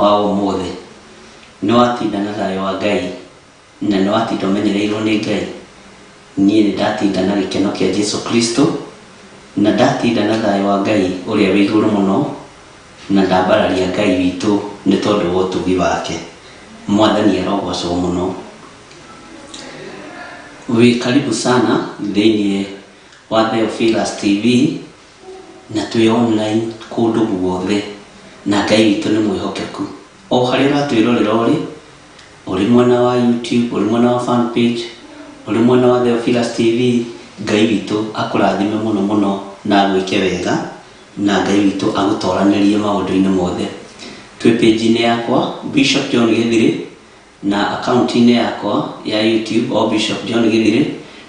wa ũmũthĩ? Nĩ watinda na thayũ wa Ngai na nĩ watinda ũmenyereirwo nĩ Ngai? Niĩ nĩ ndatinda na gĩkeno kĩa Jesu Kristo na ndatinda na thayũ wa Ngai ũrĩa wĩ igũrũ mũno na ndambararia Ngai witũ nĩ tondũ wa ũtugi wake. Mwathani arogocwo mũno. Wĩ karibu sana thĩinĩ wa Theophilus TV na twĩ online kũndũ guothe na Ngai witũ nĩ mwĩhokeku. O harĩa ũratwĩrorera ũrĩ, ũrĩ mwena wa YouTube, ũrĩ mwena wa fan page, ũrĩ mwena wa Theophilus TV, Ngai witũ akũrathime mũno mũno na agwĩke wega na Ngai witũ agũtoranĩrie maũndũ-inĩ mothe. Twĩ page-inĩ yakwa Bishop John Gĩthirĩ na akaunti-inĩ yakwa ya YouTube o Bishop John Gĩthirĩ,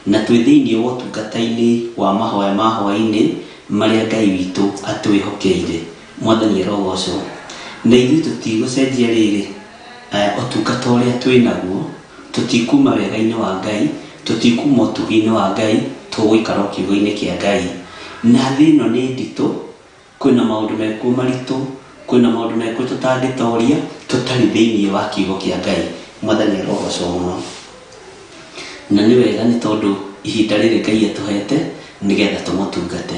na twĩ thĩinĩ wa ũtungata-inĩ wa mahoya ma hwaĩ-inĩ marĩa Ngai witũ atwĩhokeire. Mwathani arogocwo. Na ithuĩ tũtigũcenjia rĩrĩ ũtungata ũrĩa twĩ naguo, tũtikuma wega-inĩ wa Ngai, tũtikuma ũtugi-inĩ wa Ngai, tũgũikara o kiugo-inĩ kĩa Ngai. Na thĩ ĩno nĩ nditũ, Kwĩna maũndũ mekuo maritũ, kwĩna maũndũ mekuo tũtangĩtoria tũtarĩ thĩinĩ wa kiugo kĩa Ngai. Mwathani arogocwo mũno. Na nĩ wega nĩ tondũ ihinda rĩrĩ Ngai atũhete nĩgetha tũmũtungate.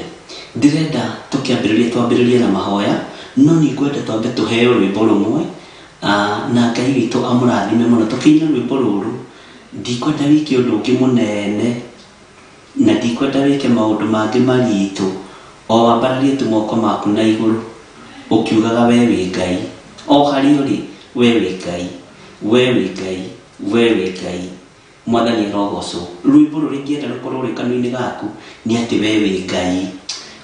Ndĩrenda tũkĩambĩrĩria twambĩrĩrie na mahoya, no nĩ ngwenda twambe tũheo rwĩmbo rũmwe, na Ngai witũ amũrathime mũno. Tũkĩina rwĩmbo rũrũ, ndikwenda wĩke ũndũ ũngĩ mũnene Na ndikwenda wĩke maũndũ mangĩ maritũ, o wambararie tu moko maku na igũrũ, ũkiugaga Wee wĩ Ngai. O harĩa ũrĩ, Wee wĩ Ngai. Wee wĩ Ngai. Wee wĩ Ngai. Mwathani arogocwo. Rwĩmbo rũrĩa ingĩenda rũkorwo rwĩ kanua-inĩ gaku nĩ atĩ Wee wĩ Ngai.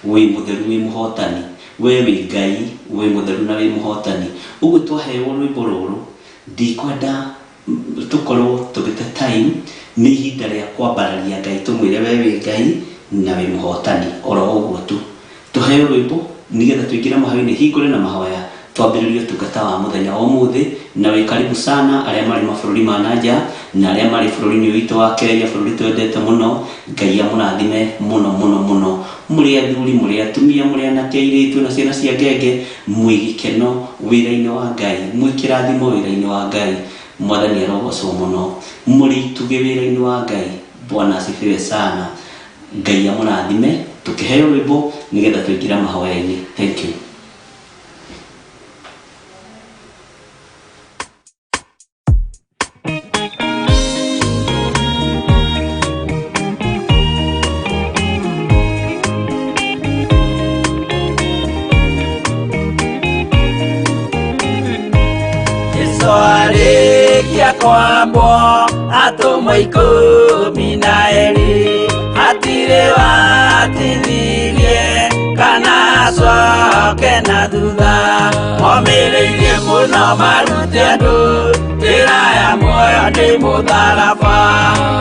Wĩ mũtheru wĩ mũhotani. Wee wĩ Ngai, wĩ mũtheru na wĩ mũhotani. Ũguo twaheo rwĩmbo rũrũ, ndikwenda tũkorwo tũgĩte time nĩ ihinda rĩa kwambararia Ngai tũmwĩre we wĩ Ngai na wĩ mũhotani oro ũguo tu. Tũheo rwĩmbo nĩgetha tũingĩre mahoya-inĩ hingũre na mahoya twambĩrĩrie ũtungata wa mũthenya wa ũmũthĩ na wĩ karibu sana arĩa marĩ mabũrũri ma na nja na arĩa marĩ bũrũri-inĩ ũyũ witũ wa Kenya bũrũri twendete mũno. Ngai amũrathime mũno mũno mũno mũrĩ athuri mũrĩ atumia mũrĩ anake airĩtu na ciana cia ngenge mwĩ gĩkeno wĩra-inĩ wa Ngai mwĩ kĩrathimo wĩra-inĩ wa Ngai. Mwathani arogocwo mũno. Mũrĩ itugĩ wĩra-inĩ wa Ngai. Bwana asifiwe sana. Ngai amũrathime. Tũkĩheo rwĩmbo nĩgetha tũingĩre mahoya-inĩ. Thank you. Jesu arĩkia kwambwo atũmwo 12 hatirĩ watithirie kana acoke na thutha momĩrĩirie mũno marute andũ njĩra ya muoyo nĩ mũtharaba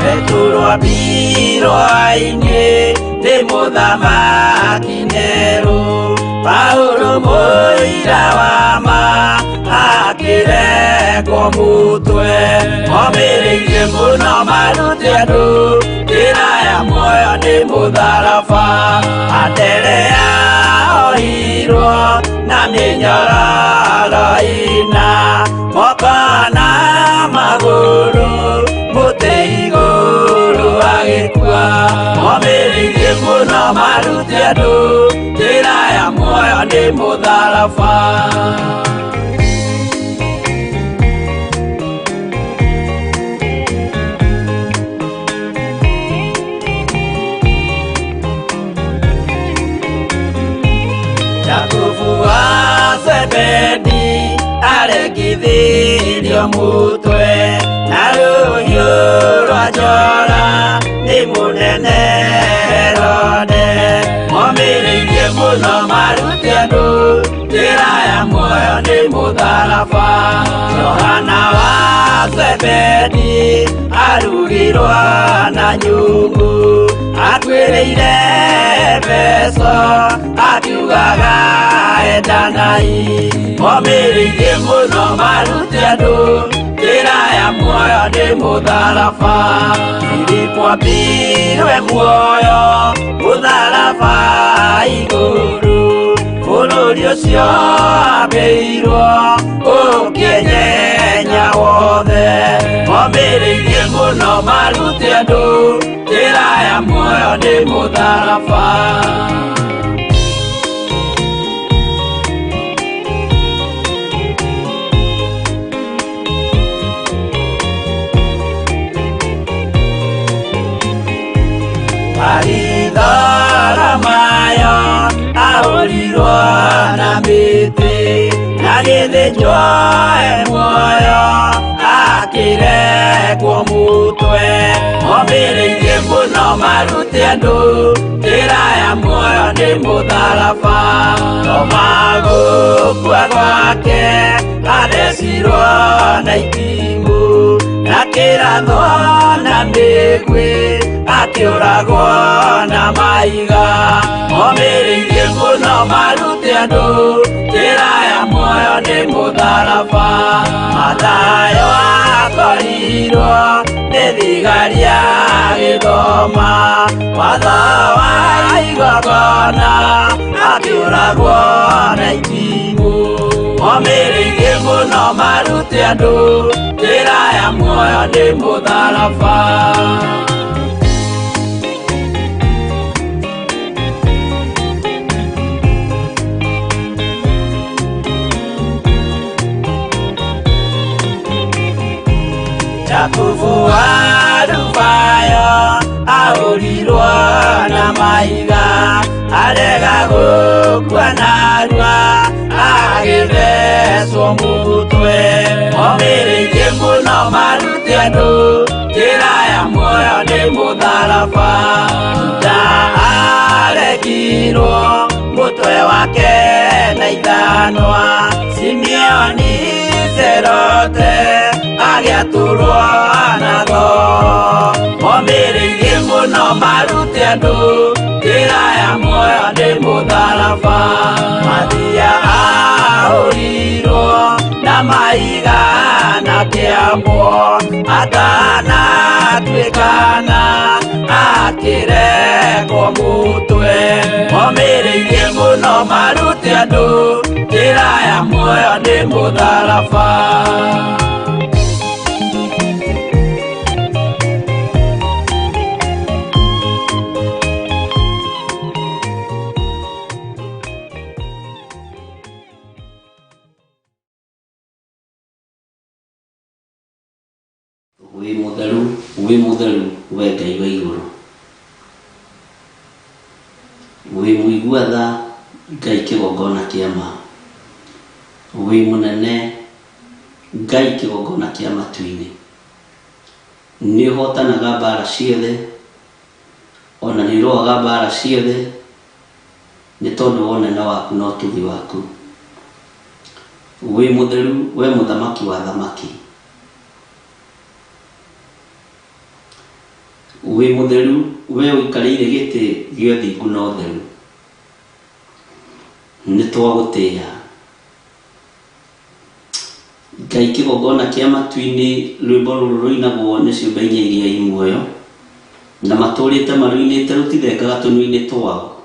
Petero ambirwo-inĩ nĩ mũthamaki Nero Paulo mũira wa ma akĩrengwo mũtwe momĩrĩirie mũno marute andũ njĩra ya muoyo nĩ mũtharaba Anderea ohirwo na mĩnyororo ĩna moko na magũrũ mũtĩ igũrũ agĩkua momĩrĩirie mũno marute andũ njĩra ya muoyo nĩ mũtharaba. Jakubu wa Zebedi aregithirio mũtwe na rũhiũ rwa njora nĩ mũnene Herode momĩrĩirie mũno marute andũ njĩra ya muoyo nĩ mũtharaba Johana wa Zebedi arugirwo na nyungu akuĩrĩire mbeca akiugaga endanai momĩrĩirie mũno marute andũ njĩra ya muoyo nĩ mũtharaba Filipo ambirwe muoyo mũtharaba igũrũ. Mũhũri ũcio ambĩirwo ũkĩnyenya wothe Momĩrĩirie mũno marute andũ njĩra ya muoyo nĩ mũtharaba. Maritharamayo ahũrirwo na mĩtĩ agĩthĩnjwo e muoyo akĩrekwo mũtwe Momĩrĩirie mũno marute andũ njĩra ya muoyo nĩ mũtharaba Toma gũkua gwake athecirwo na itimũ na kĩrathwo na mĩguĩ akĩũragwo na mahiga Momĩrĩirie mũno marute andũ njĩra ya muoyo nĩ mũtharaba Mathayo akorirwo nĩ thigari agĩthoma watho wa igongona akĩũragwo na itimũ Momĩrĩirie mũno marute andũ njĩra ya muoyo nĩ mũtharaba. Jakubu wa Alufayo ahũrirwo na mahiga arega gũkua narua agĩthecwo mũtwe Momĩrĩirie mũno marute andũ njĩra ya muoyo nĩ mũtharaba Juda aregirwo mũtwe wake na ithanwa Simeoni Zerote agĩatũrwo na thoo Momĩrĩirie mũno marute andũ njĩra ya muoyo nĩ mũtharaba Mathia ahũrirwo na mahiga na kĩambwo atanatuĩkana akĩrekwo mũtwe Momĩrĩirie mũno marute andũ njĩra ya muoyo nĩ mũtharaba. Wĩ mũtheru, wĩ mũtheru, we Ngai wa igũrũ. Wĩ mũigua tha, Ngai kĩgongona kĩa ma. Wĩ mũnene, Ngai kĩgongona kĩa matu-inĩ. Nĩ ũhotanaga mbara ciothe, ona nĩ ũrũaga mbara ciothe, nĩ tondũ wa ũnene waku na ũtugi waku. Wĩ mũtheru, we mũthamaki wa athamaki. Wĩ mũtheru, we ũikarĩire gĩtĩ gĩa ũthingu na ũtheru. Nĩ twagũtĩĩa. Ngai kĩgongona kĩa matu-inĩ, rwĩmbo rũrũ rũinagwo nĩ ciũmbe inya iria i muoyo, na matũrĩte marũinĩte rũtithengaga tũnua-inĩ twao,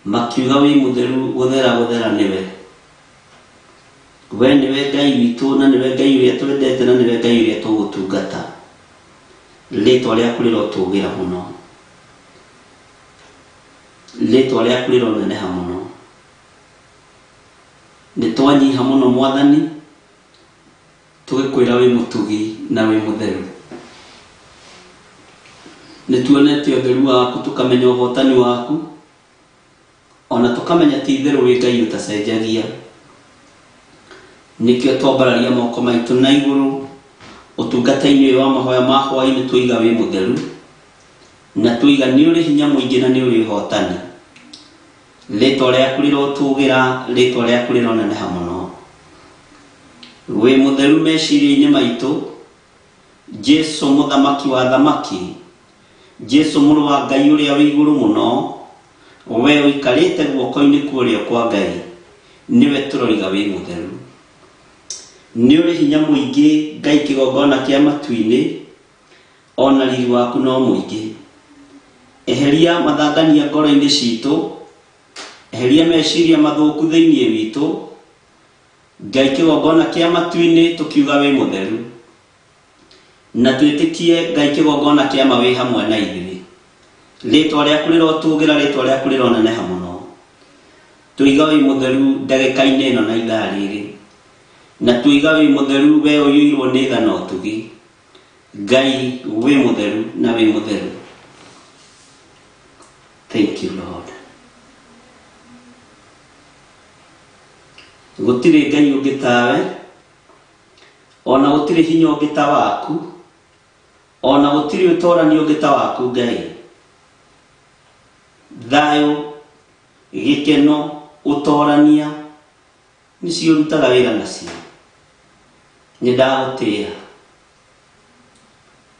makiuga wĩ mũtheru, gũthera gũthera nĩwe. We nĩwe Ngai witũ na nĩwe Ngai ũrĩa twendete na nĩwe Ngai ũrĩa tũgũtungata. Rĩtwa rĩaku rĩrotũgĩra mũno. Rĩtwa rĩaku rĩroneneha mũno. Nĩ twanyiha mũno Mwathani, tũgĩkwĩra wĩ mũtugi na wĩ mũtheru. Nĩ tuonete ũtheru waku tũkamenya ũhotani waku, ona tũkamenya ti itherũ wĩ Ngai ũtacenjagia. Nĩkĩo twambararia moko maitũ na igũrũ ũtungata-inĩ ũyũ wa mahoya ma hwaĩ-inĩ twoiga wĩ mũtheru, na twoiga nĩ ũrĩ hinya mũingĩ na nĩ ũrĩ ũhotani. Rĩtwa rĩaku rĩrotũgĩra, rĩtwa rĩaku rĩroneneha mũno. Wĩ mũtheru meciria-inĩ maitũ, Jesu mũthamaki wa athamaki, Jesu mũrũ wa Ngai ũrĩa wĩ igũrũ mũno, we ũikarĩte guoko-inĩ kwa ũrĩo kwa Ngai, nĩwe tũroiga wĩ mũtheru. Nĩ ũrĩ hinya mũingĩ Ngai kĩgongona kĩa matu-inĩ, ona riri waku no mũingĩ. Eheria mathangania ngoro-inĩ citũ, Eheria meciria mathũku thĩinĩ witũ. Ngai kĩgongona kĩa matu-inĩ tũkiuga wĩ mũtheru. Na twĩtĩkie Ngai kĩgongona kĩa ma wĩ hamwe na ithuĩ. Rĩtwa rĩaku rĩrotũgĩra, rĩtwa rĩaku rĩroneneha mũno. Tũiga wĩ mũtheru ndagĩka-inĩ ĩno na ithaa rĩrĩ. Na tũiga wĩ mũtheru we ũiyũirwo nĩ tha na ũtugi. Ngai wĩ mũtheru na wĩ mũtheru. Thank you Lord. Gũtirĩ Ngai ũngĩ tawe, ona gũtirĩ hinya ũngĩ ta waku, ona gũtirĩ ũtorani ũngĩ ta waku Ngai. Thayũ, gĩkeno, ũtorania nĩcio ũrutaga wĩra nacio. Nĩ ndagũtĩĩa.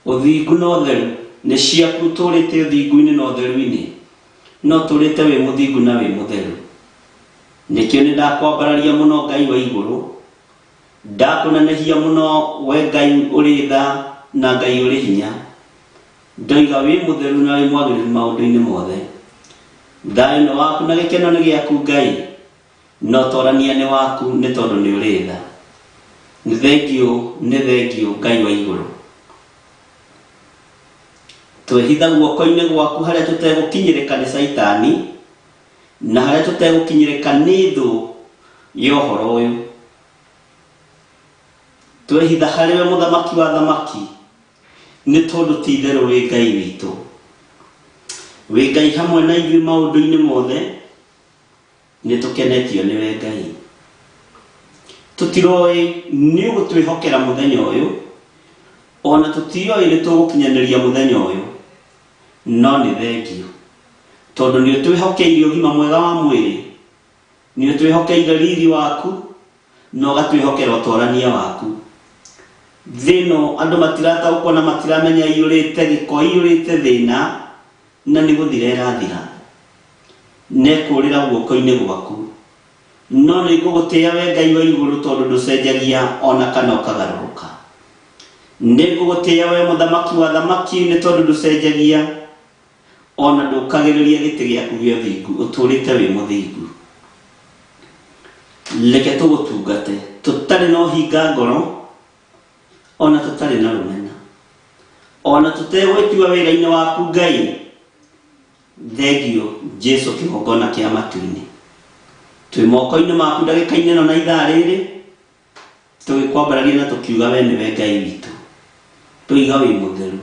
Ũthingu na ũtheru nĩ ciaku, ũtũũrĩte ũthingu-inĩ na ũtheru-inĩ, na ũtũũrĩte wĩ mũthingu na wĩ mũtheru. Nĩkĩo nĩ ndakwambararia mũno Ngai wa igũrũ, ndakũnenehia mũno we Ngai ũrĩ tha na Ngai ũrĩ hinya. Ndoiga wĩ mũtheru na wĩ mwagĩrĩru maũndũ-inĩ mothe. Thayũ nĩ waku na gĩkeno nĩ gĩaku Ngai. Na ũtorania nĩ waku nĩ tondũ nĩ ũrĩ tha. Nĩ thengiũ, nĩ thengiũ Ngai wa igũrũ. Twehitha guoko-inĩ gwaku harĩa tũtegũkinyĩrĩka nĩ Caitani, na harĩa tũtegũkinyĩrĩka nĩ thũ ya ũhoro ũyũ. Twehitha harĩ we mũthamaki wa athamaki, nĩ tondũ ti itherũ wĩ Ngai witũ. Wĩ Ngai hamwe na ithuĩ maũndũ-inĩ mothe, Nĩ tũkenetio nĩwe Ngai. Tũtiroĩ nĩ ũgũtwĩhokera mũthenya ũyũ, ona tũtioĩ nĩ tũgũkinyanĩria mũthenya ũyũ, no nĩ thengiũ tondũ nĩ ũtwĩhokeire ũgima mwega wa mwĩrĩ, nĩ ũtwĩhokeire riri waku, na ũgatwĩhokera ũtorania waku. Thĩ ĩno andũ matirataũkwo na matiramenya iyũrĩte gĩko, iyũrĩte thĩna, na nĩ gũthira ĩrathira, na ĩkũũrĩra guoko-inĩ gwaku. No nĩ ngũgũtĩĩa wee Ngai wa igũrũ, tondũ ndũcenjagia o na kana ũkagarũrũka. Nĩ ngũgũtĩĩa wee Mũthamaki wa athamaki, nĩ tondũ ndũcenjagia o na ndũkagĩrĩria gĩtĩ gĩaku gĩa ũthingu, ũtũũrĩte wĩ mũthingu. Reke tũgũtungate tũtarĩ na ũhinga ngoro, o na tũtarĩ na rũmena, o na tũtegwĩtua wĩra-inĩ waku Ngai. Thengio Jesu kĩgongona kĩa matu-inĩ. Twĩ moko-inĩ maku ndagĩka-inĩ ĩno na ithaa rĩrĩ, tũgĩkwambararia na tũkiuga we nĩwe Ngai witũ. Tũiga wĩ mũtheru.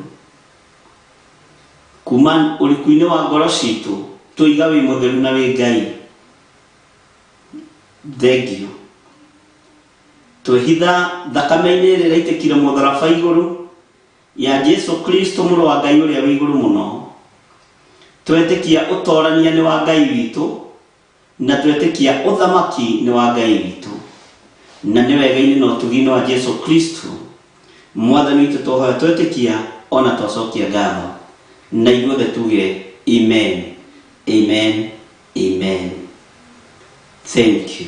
Kuma ũriku-inĩ wa ngoro citũ, tũiga wĩ mũtheru na wĩ Ngai. Thengio. Twehitha thakame-inĩ ĩrĩa ĩraitĩkire mũtharaba igũrũ ya Jesu Kristo mũrũ wa Ngai ũrĩa wĩ igũrũ mũno. Twetĩkia ũtorania nĩ wa Ngai witũ na twetĩkia ũthamaki nĩ wa Ngai witũ. Na nĩ wega-inĩ na ũtugi-inĩ wa Jesu Kristo Mwathani witũ twahoya twetĩkia ona twacokia ngatho. Na ithuothe tuge amen, amen, amen. Thank you.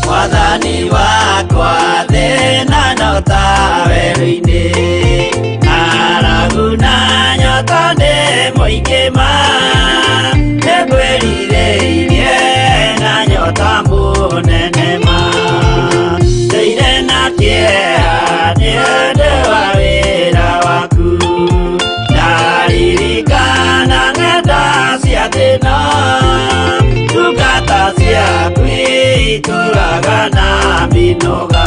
Mwathani wakwa thĩna no ta werũ-inĩ ng'aragu na nyota nĩ mũingĩ ma nĩngwĩrirĩirie na nyota mũnene ma ndũire na kĩeha nĩ ũndũ wa wĩra waku ndaririkana ng'enda cia thĩna ndungata ciaku itũraga na mĩnoga.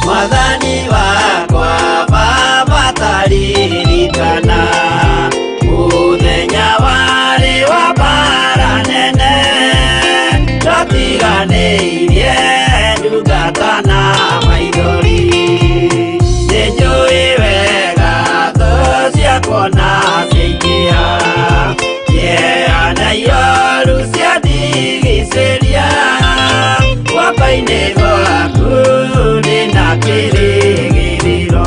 Mwathani wakwa Baba taririkana mũthenya warĩ wa mbara nene ndatiganĩirie ndungata na maithori nĩnjũĩ wega thũ ciakwa na cia Guoko-inĩ gwaku ndĩna kĩrĩgĩrĩro.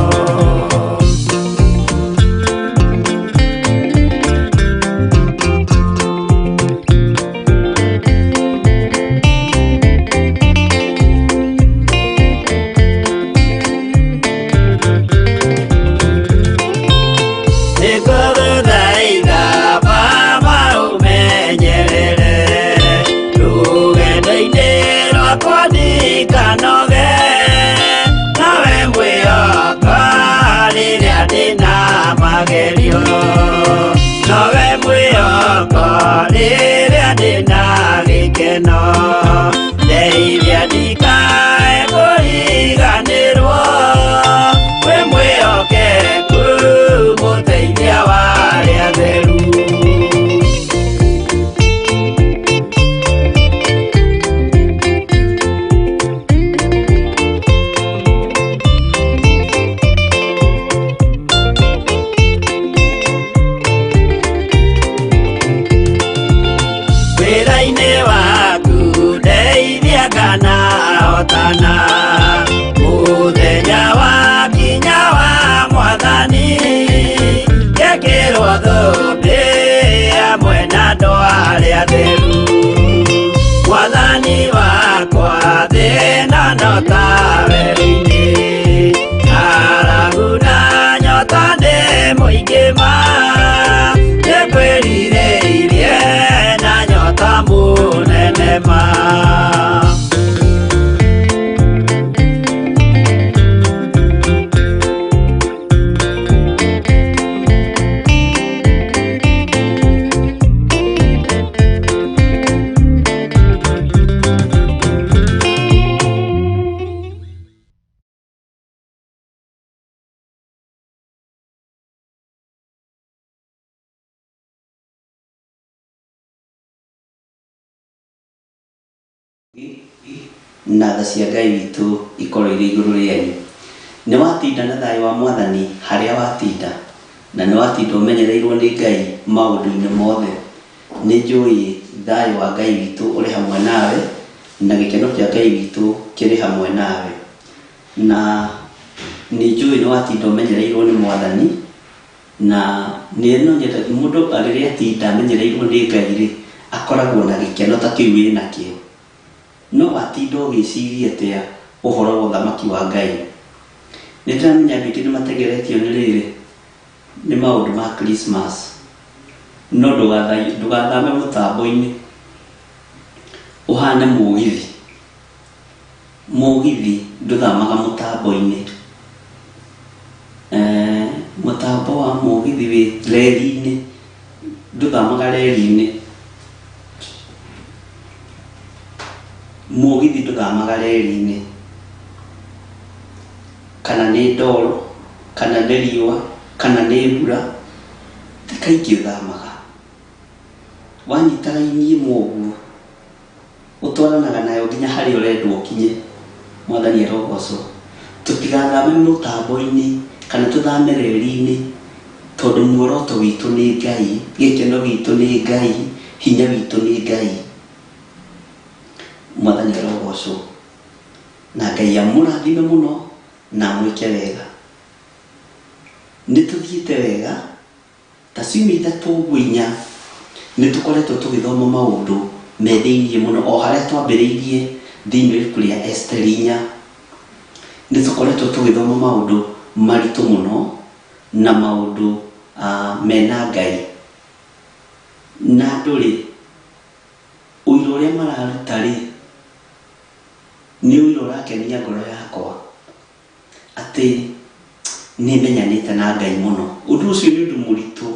Nĩngũgũthaitha Baba ũmenyerere rũgendo-inĩ rwakwa ndikanoge, nawe mwĩhoka rĩrĩa ndĩna magerio, nowe mwĩhoko rĩrĩa ndĩna gĩkeno, ndeithia ndikae kũriganĩrwo, wĩ mwĩhokeku mũteithia wa arĩa atheru. Wĩra-inĩ waku ndeithia kana hotana, mũthenya wakinya wa mwathani, ngekĩrwo thũmbĩ hamwe na andũ arĩa atheru. Mwathani wakwa thĩna no ta werũ-inĩ, ng'aragu na nyota nĩ mũingĩ ma, nĩngwĩrirĩirie na nyota mũnene ma. Na tha cia Ngai witũ ikorwo irĩ igũrũ rĩanyu. Nĩ watinda na thayũ wa Mwathani harĩa watinda, na nĩ watinda ũmenyereirwo nĩ Ngai maũndũ-inĩ mothe. Nĩ njũĩ thayũ wa Ngai witũ ũrĩ hamwe nawe, na gĩkeno kĩa Ngai witũ kĩrĩ hamwe nawe. Na nĩ njũĩ nĩ watinda ũmenyereirwo nĩ Mwathani, na nĩ no nyende mũndũ rĩrĩa atinda amenyereirwo nĩ Ngai rĩ, akoragwo na gĩkeno ta kĩu wĩnakĩo. No watinda ũgĩciria atĩa ũhoro wa ũthamaki wa Ngai? Nĩ ndĩramenya andũ aingĩ nĩ matengeretio nĩ rĩrĩ, nĩ maũndũ ma Christmas. No ndũgathame mũtambo-inĩ ũhane mũgithi. Mũgithi ndũthamaga mũtambo-inĩ. Mũtambo wa mũgithi wĩ reri-inĩ, ndũthamaga reri-inĩ. Mũgithi ndũthamaga reri-inĩ. Kana nĩ ndoro, kana nĩ riũa, kana nĩ mbura, ti kaingĩ ũthamaga. Wanyita raini ĩmwe ũguo, ũtwaranaga nayo nginya harĩa ũrendwo ũkinye. Mwathani arogocwo. Tũtigathame mũtambo-inĩ kana tũthame reri-inĩ, tondũ muoroto witũ nĩ Ngai, gĩkeno gitũ nĩ Ngai, hinya witũ nĩ Ngai. Mwathani arogocwo. Na Ngai amũrathime mũno na amwĩke wega. Nĩ tũthiĩte wega ta ciumia ithatũ ũguo inya, nĩ tũkoretwo tũgĩthoma maũndũ me thĩiniĩ mũno o harĩa twambĩrĩirie thĩiniĩ wa ibuku rĩa Esiteri inya. Nĩ tũkoretwo tũgĩthoma maũndũ maritũ mũno na maũndũ mena Ngai. Na andũ rĩ, ũira ũrĩa mararuta rĩ, nĩ ũira ũrakenia ngoro yakwa atĩ nĩ menyanĩte na Ngai mũno. Ũndũ ũcio nĩ ũndũ mũritũ.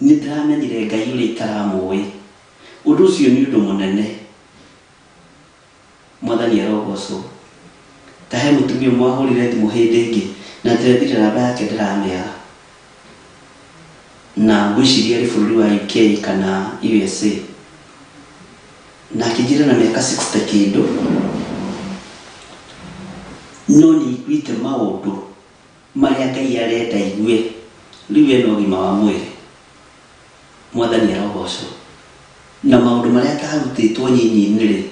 Nĩ ndĩramenyire Ngai ũrĩa itaramũĩ. Ũndũ ũcio nĩ ũndũ mũnene. Mwathani arogocwo. Ta he mũtumia ũmwe wahũrire thimũ hĩndĩ ĩngĩ na ndĩrethire namba yake ndĩramĩaga. Na ngwĩciria arĩ bũrũri wa UK kana USA. Na akĩnjĩra na mĩaka 60 kĩndũ, no nĩ aiguĩte maũndũ marĩa Ngai arenda aigue. Rĩu ena ũgima wa mwĩrĩ. Mwathani arogocwo. Na maũndũ marĩa atarutĩtwo nyinyi-inĩ rĩ,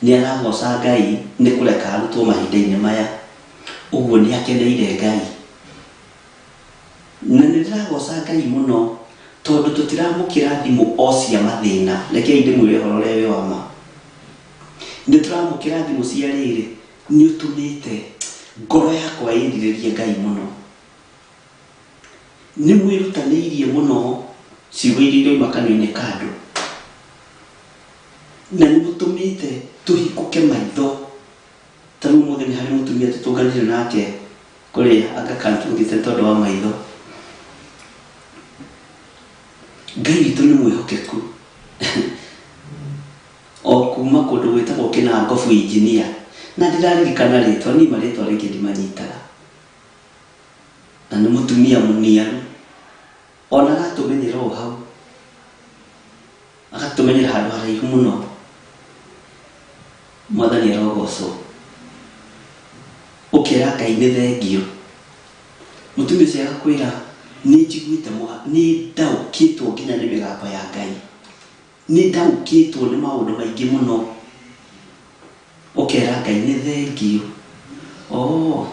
Nĩ aragoca Ngai nĩ kũreka arutwo mahinda-inĩ maya. Ũguo nĩ akeneire Ngai. Na nĩ ndĩragoca Ngai mũno tondũ tũtiramũkĩra thimũ o cia mathĩna. Rekei ndĩmwĩre ũhoro ũrĩa wĩ wa ma. Nĩ tũramũkĩra thimũ cia rĩrĩ, nĩ ũtũmĩte ngoro yakwa ĩrirĩrie Ngai mũno. Nĩ mwĩrutanĩirie mũno ciugo iria irauma kanua-inĩ ka andũ. Na nĩ mũtũmĩte tũhingũke maitho. Ta rĩu ũmũthĩ nĩ harĩ mũtumia tũtũnganire nake kũrĩa Aga Khan tũthiĩte tondũ wa maitho. Ngai witũ nĩ mwĩhokeku. O kuma kũndũ gwĩtagwo Kĩnangobu Engineer. Na ndĩraririkana rĩtwa, niĩ marĩtwa rĩngĩ ndimanyitaga. Na nĩ mũtumia mũniaru. Ona aratũmenyera o hau. Agatũmenyera handũ haraihu mũno. Mwathani arogocwo. Ũkera Ngai nĩ thengiũ. Mũtumia ũcio agakwĩra nĩ njiguĩte nĩ ndaũkĩtwo nginya nĩ mĩgambo ya Ngai. Nĩ ndaũkĩtwo nĩ maũndũ maingĩ mũno. Ũkera Ngai nĩ thengiũ. Oh.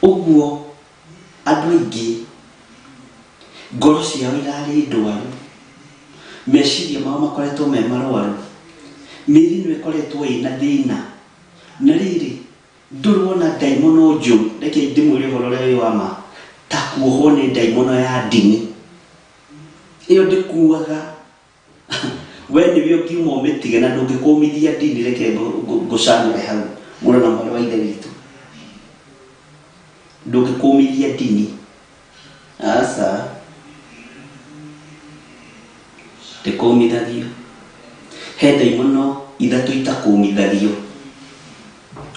Ũguo andũ aingĩ ngoro ciao irarĩ ndwaru, meciria mao makoretwo me marwaru, mĩĩrĩ ĩno ĩkoretwo ĩna thĩna. Na rĩrĩ, ndũrĩ wona ndaimono njũru, reke ndĩmwĩre ũhoro ũrĩa wĩ wa ma, ta kuohwo nĩ ndaimono ya ndini. Ĩyo ndĩkuaga. We nĩwe ũngiuma ũmĩtige na ndũngĩkũmithia ndini, reke ngũcanũre hau mũrũ na mwarĩ wa Ithe witũ. Ndũngĩkũmithia ndini. Aca. Ndĩkũmithagio. He ndaimono ithatũ itakũmithagio.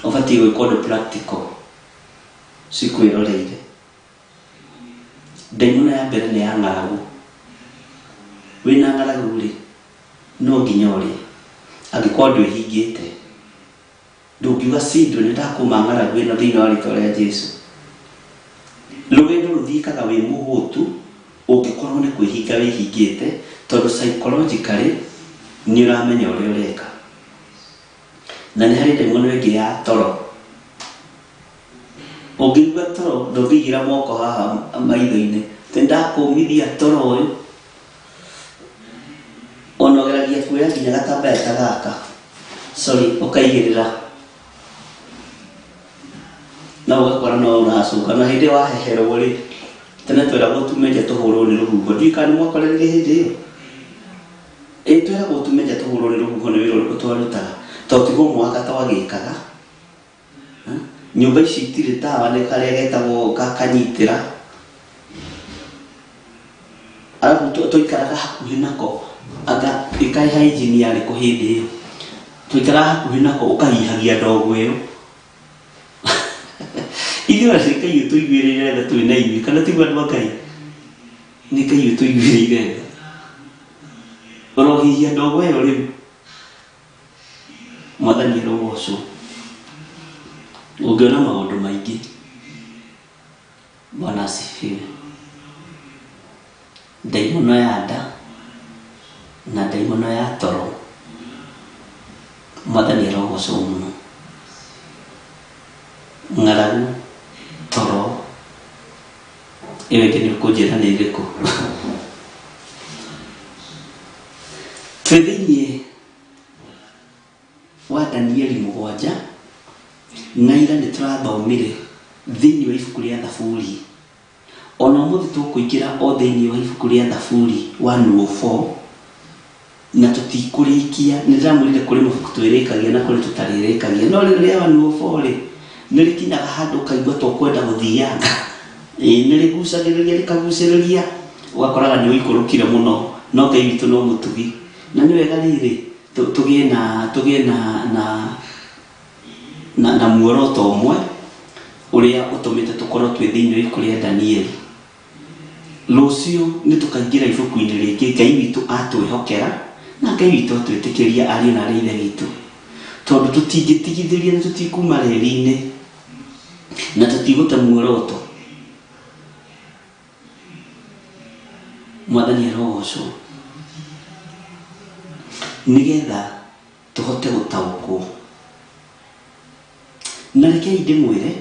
Ũbatiĩ gwĩka ũndũ practical. Cikwĩroreire. Ndaimono ya mbere nĩ ya ng'aragu. Wĩna ng'aragu rĩ, no nginya ũrĩe. Angĩkorwo ndwĩhingĩte. Ndũngiuga cindwe nĩ ndakũma ng'aragu ĩno thĩinĩ wa rĩtwa rĩa Jesu. Rũgendo rũthiĩkaga wĩ mũhũtu ũngĩkorwo nĩ kwĩhinga wĩhingĩte tondũ psychologically nĩ ũramenya ũrĩa ũreka. Na nĩ harĩ ndaimono ĩngĩ ya toro. Ũngĩigua toro ndũngĩigĩra moko haha maitho-inĩ atĩ ndakũmithia toro ũyũ. Ona ũgeragia kuoya nginya gatambaya ta gaka, sorry, ũkaigĩrĩra no ũgakora no ũracũnga na hĩndĩ ĩyo waheherwo rĩ, tene tweragwo tume nja tũhũrwo nĩ rũhuho, ndiũĩ kana nĩ mwakorereire hĩndĩ ĩyo? Ĩ tweragwo tume nja tũhũrwo nĩ rũhuho nĩ wĩra ũrĩkũ twarutaga? Tondũ tiguo mũhaka twagĩkaga. Nyũmba ici itirĩ tawa nĩ karĩa getagwo ga kanyitĩra. Arabu twaikaraga hakuhĩ nako anga ĩ kaĩ hygiene yarĩ kũ hĩndĩ ĩyo? Twaikaraga hakuhĩ nako ũkahihagia ndogo ĩyo. Ithuĩ ona nĩ Ngai ũtũiguĩrĩire tha twĩ na inyuĩ kana tiguo andũ a Ngai? Nĩ Ngai ũtũiguĩrĩire tha. Ũrohihia ndogo ĩyo rĩu. Mwathani arogocwo. Ũngĩona maũndũ maingĩ. Bwana asifiwe. Ndaimono ya nda na ndaimono ya toro. Mwathani arogocwo mũno. Ng'aragu, toro, ĩyo ĩngĩ nĩ ũkũnjĩra nĩ ĩrĩkũ? Twĩ thĩinĩ wa Danieli mũgwanja, na ira nĩ tũrathomire thĩinĩ wa ibuku rĩa Thaburi. Ona ũmũthĩ tũkũingĩra o thĩinĩ wa ibuku rĩa Thaburi 104, na tũtikũrĩkia. Nĩ ndĩramwĩrire kũrĩ mabuku twĩrĩkagia na kũrĩ tũtarĩrĩkagia. No rĩrĩ rĩa 104 rĩ, nĩ rĩkinyaga handũ ũkaigua ta ũkwenda gũthianga. Ĩĩ nĩ rĩgucagĩrĩria rĩkagucĩrĩria, ũgakoraga nĩ ũikũrũkire mũno. No Ngai witũ no mũtugi. Na nĩ wega rĩrĩ, tũgĩe na tũgĩe na na na na muoroto ũmwe ũrĩa ũtũmĩte tũkorwo twĩ thĩinĩ wa ibuku rĩa Danieli. Rũciũ nĩ tũkaingĩra ibuku-inĩ rĩngĩ Ngai witũ atwĩhokera na Ngai witũ atwĩtĩkĩria ariũ na aarĩ a Ithe witũ. Tondũ tũtingĩtigithĩria na tũtikuma reri-inĩ na tũtigũte muoroto. Mwathani arogocwo. Nĩgetha Tũhote gũtaũkwo. Na rekei ndĩmwĩre,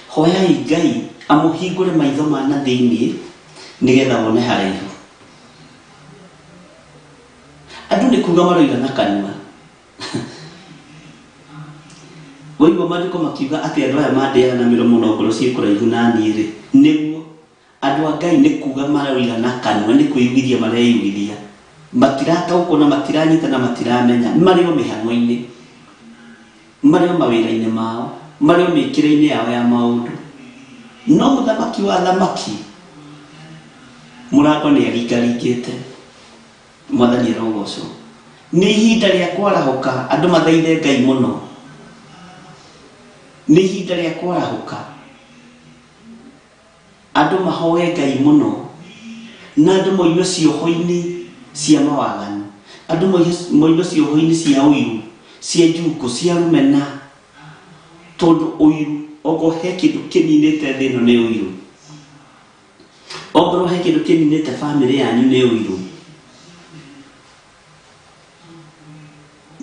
hoyai Ngai amũhingũre maitho ma na thĩinĩ nĩgetha wone haraihu. Andũ nĩ kuga maroiga na kanua. Waigua maandĩko makiuga atĩ andũ aya mandĩaga na mĩromo no ngoro ciĩ kũraihu na niĩ-rĩ, nĩguo. Andũ a Ngai nĩ kuga maroiga na kanua, nĩ kwĩyugithia mareyugithia. Matirataũkwo na matiranyita na matiramenya. Marĩ o mĩhang'o-inĩ. Marĩ o mawĩra-inĩ mao. Marĩ o mĩkĩre-inĩ yao ya maũndũ. No mũthamaki wa athamaki, mũrango nĩ aringaringĩte. Mwathani arogocwo. Nĩ ihinda rĩa kwarahũka andũ mathaithe Ngai mũno. Nĩ ihinda rĩa kwarahũka andũ mahoe Ngai mũno na andũ moime cioho-inĩ cia mawaganu, andũ moime cioho-inĩ cia ũiru, cia njukũ, cia rũmena, tondũ ũiru okorwo he kĩndũ kĩninĩte thĩ ĩno nĩ ũiru. Ongorwo he kĩndũ kĩninĩte bamĩrĩ yanyu nĩ ũiru.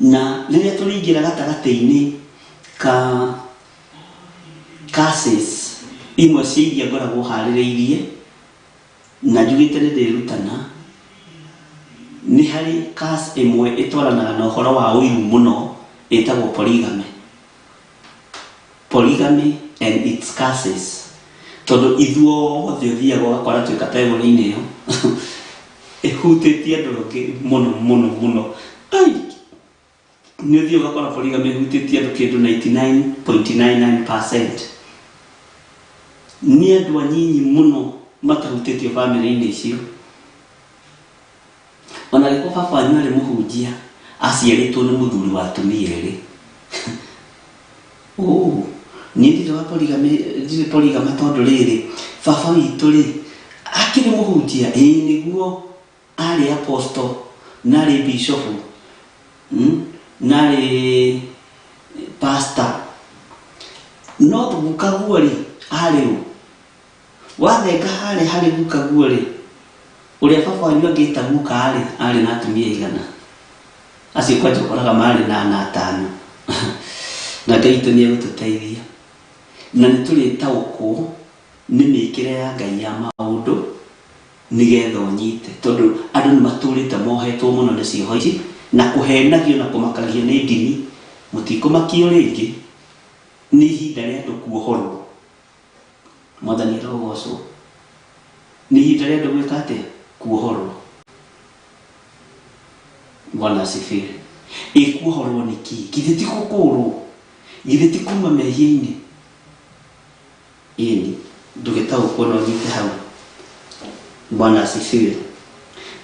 Na rĩrĩa tũrĩingĩra gatagatĩ-inĩ ka curses imwe cia iria ngoragwo harĩrĩirie na njugĩte nĩ ndĩrutana, nĩ harĩ curse ĩmwe ĩtwaranaga na ũhoro wa ũiru mũno ĩtagwo polygamy. Polygamy and its curses. Tondũ ithuothe ũthiaga ũgakora twĩ category-inĩ ĩyo ĩhutĩtie andũ aingĩ mũno mũno mũno. Ai! Nĩ ũthiaga ũgakora polygamy ĩhutĩtie andũ kĩndũ 99.99%. Nĩ andũ anyinyi mũno matahutĩtio bamĩrĩ-inĩ icio. Ona angĩkorwo baba wanyu arĩ mũhunjia, aciarĩtwo nĩ mũthuri wa atumia erĩ. Ũũ, niĩ ndirĩ wa polygamy, ndirĩ polygamy tondũ rĩrĩ, baba witũ rĩ, akĩrĩ mũhunjia? Ĩĩ nĩguo, arĩ apostle, na arĩ bishop, na arĩ pastor. No gukaguo rĩ, arĩ ũ? Wathenga harĩa harĩ gukaguo-rĩ, ũrĩa baba wanyu angĩta guka-rĩ, arĩ na atumia aigana? Acio kwanja ũkoraga marĩ na ana atano. Na Ngai witũ nĩ egũtũteithia. Na nĩ tũrĩtaũkwo nĩ mĩkĩre ya Ngai ya maũndũ nĩgetha ũnyite. Tondũ andũ nĩ matũrĩte mohetwo mũno nĩ cioho ici na kũhenagio na kũmakagio nĩ ndini. Mũtikũmakio rĩngĩ, nĩ ihinda rĩa andũ kuohorwo. Mwathani arogocwo. Nĩ ihinda rĩa andũ gwĩka atĩa? Kuohorwo. Bwana asifiwe. Ĩ kuohorwo nĩ kĩ? Githĩ ti gũkũũrwo? Githĩ ti kuma mehia-inĩ? Ĩni, ndũgĩtaũkwo na ũnyite hau. Bwana asifiwe.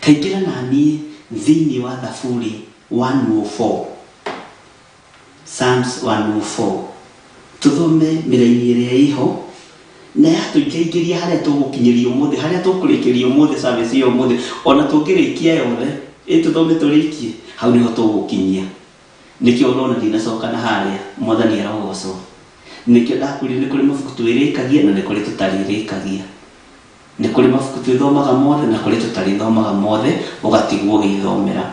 Taingĩra na niĩ thĩinĩ wa Thaburi 104. Psalms 104. Tũthome mĩraini ĩrĩa ĩho na yatũingaingĩria harĩa tũgũkinyĩria ũmũthĩ, harĩa tũkũrĩkĩria ũmũthĩ service ya ũmũthĩ, ona tũngĩrĩkia yothe, ĩ tũthome tũrĩkie, hau nĩho tũgũkinyia. Nĩkĩo ũrona ndinacoka na harĩa, Mwathani arogocwo. Nĩkĩo ndakwĩrire nĩ kũrĩ mabuku twĩrĩkagia na nĩ kũrĩ tũtarĩrĩkagia. Nĩ kũrĩ mabuku twĩthomaga mothe na kũrĩ tũtarĩthomaga mothe, ũgatigwo ũgĩthomera.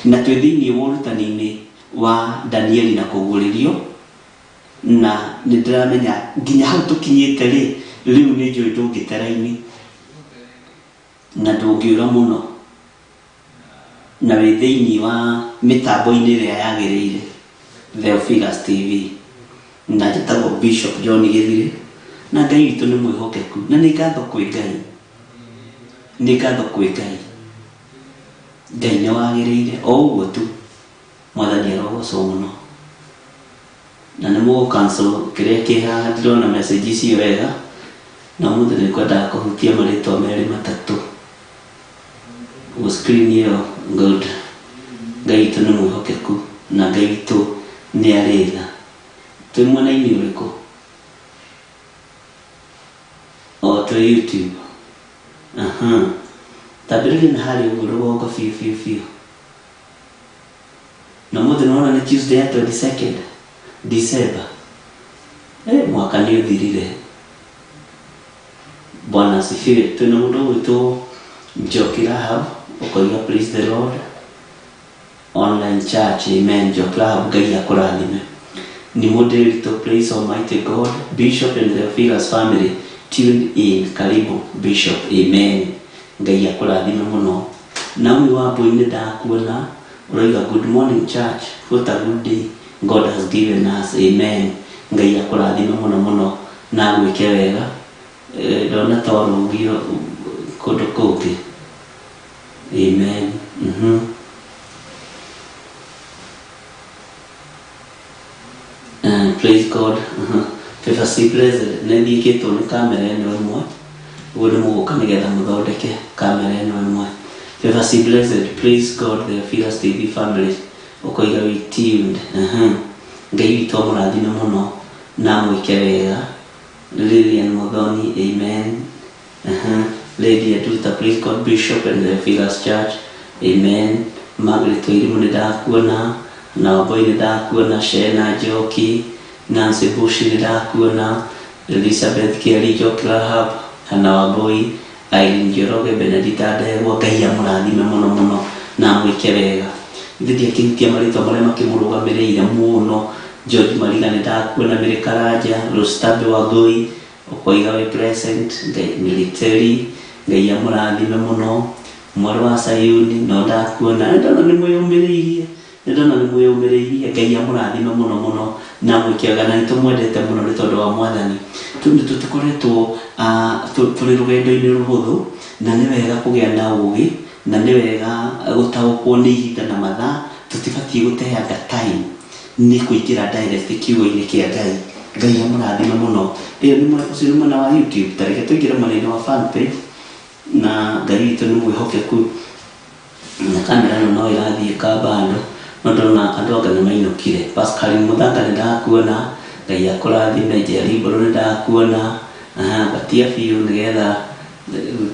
Na twĩ thĩinĩ wa ũrutani-inĩ wa Danieli na kũguũrĩrio, na nĩ ndĩramenya nginya hau tũkinyĩte rĩ, rĩu nĩ njũĩ ndũngĩte raini na ndũngĩũra mũno, na wĩ thĩinĩ wa mĩtambo-inĩ ĩrĩa yagĩrĩire, Theophilus TV, na njĩtagwo Bishop John Gĩthirĩ, na Ngai witũ nĩ mwĩhokeku, na nĩ ngatho kwĩ Ngai, nĩ ngatho kwĩ Ngai. Ngai nĩ wagĩrĩire o ũguo tu. Mwathani arogocwo mũno. Na nĩ mũgũ cancel kĩrĩa kĩ haha ndirona message icio wega. Na ũmũthĩ nĩ ngwendaga kũhutia marĩtwa merĩ matatũ. Ũguo screen ĩyo good. Ngai witũ nĩ mwĩhokeku na Ngai witũ nĩ arĩ tha. Twĩ mwena-inĩ ũrĩkũ? O twĩ YouTube. Aha. Tambĩrĩria na harĩa ũguo rũgongo biũ biũ biũ. Na ũmũthĩ nĩwona nĩ Tuesday ya 22nd December. Eh, mwaka nĩ ũthirire. Bwana asifiwe. Twĩna mũndũ ũgwĩtwo Njoki Rahab ũkoiga praise the Lord. Online church, amen. Joklahab, Ngai akũrathime. Nimũndĩritũ, praise Almighty God. Bishop and Theophilus family tuned in. Karibu Bishop, amen. Ngai akũrathime mũno. Naomi Wambui nĩ ndakuona ũroiga good morning church, what a good day God has given us, amen. Ngai akũrathime mũno mũno na agwĩke wega. Eh, ndona ta warũgio kũndũ kũngĩ. Amen. Praise God. Favor C blessed. Nĩ thiĩkĩtwo nĩ kamera ĩno ĩmwe. Ũguo nĩ mũgũka nĩgetha mũthondeke kamera ĩno ĩmwe. Favor C blessed. Praise God, the Fearless TV family. Ũkoiga we tuned. Ngai witũ amũrathime mũno na amwĩke wega. Lilian Muthoni, amen. Lady Aduta, please God Bishop and the Fearless Church, amen. Margaret Wairimu nĩ ndakuona, na Wambui nĩ ndakuona, Shena Njoki, Nancy Bush nĩ ndakuona, Elizabeth Kieri Njoki Rahab, Hannah Wambui, Irene Njoroge, Benedita Ndegwa, Ngai amũrathime mũno mũno na amwĩke wega. Ithe ndiakĩhutia marĩtwa marĩa makĩmũrũgamĩrĩire mũno. George Mariga nĩ ndakuona, Mary Karanja, Rostabe Wangui, Ũkoiga wĩ present, Ngai military, Ngai amũrathime mũno. Mwarĩ wa Sayuni, no ndakuona. Nĩ ndona nĩ mwĩyũmĩrĩirie, nĩ ndona nĩ mwĩyũmĩrĩirie. Ngai amũrathime mũno mũno na amwĩke wega, na nĩ tũmwendete mũno nĩ tondũ wa Mwathani. Nĩ tũtikoretwo tũrĩ rũgendo-inĩ rũhũthũ, na nĩ wega kũgĩa na ũgĩ, na nĩ wega gũtaũkwo nĩ ihinda na mathaa. Tũtibatiĩ gũteanga time. Nĩ kũingĩra direct kiugo-inĩ kĩa Ngai. Ngai amũrathime mũno. Ĩyo nĩ mwena ũcio nĩ mwena wa YouTube. Ta reke tũingĩre mwena-inĩ wa fan page na Ngai witũ nĩ mwĩhokeku. Na kamera ĩno no ĩrathiĩ ka bado no ndĩrona andũ anga nĩ mainũkire. Pascaline Mũthanga nĩ ndakuona, Ngai akũrathime. Njeri Mbũrũ nĩ ndakuona. Aha, batia biũ nĩgetha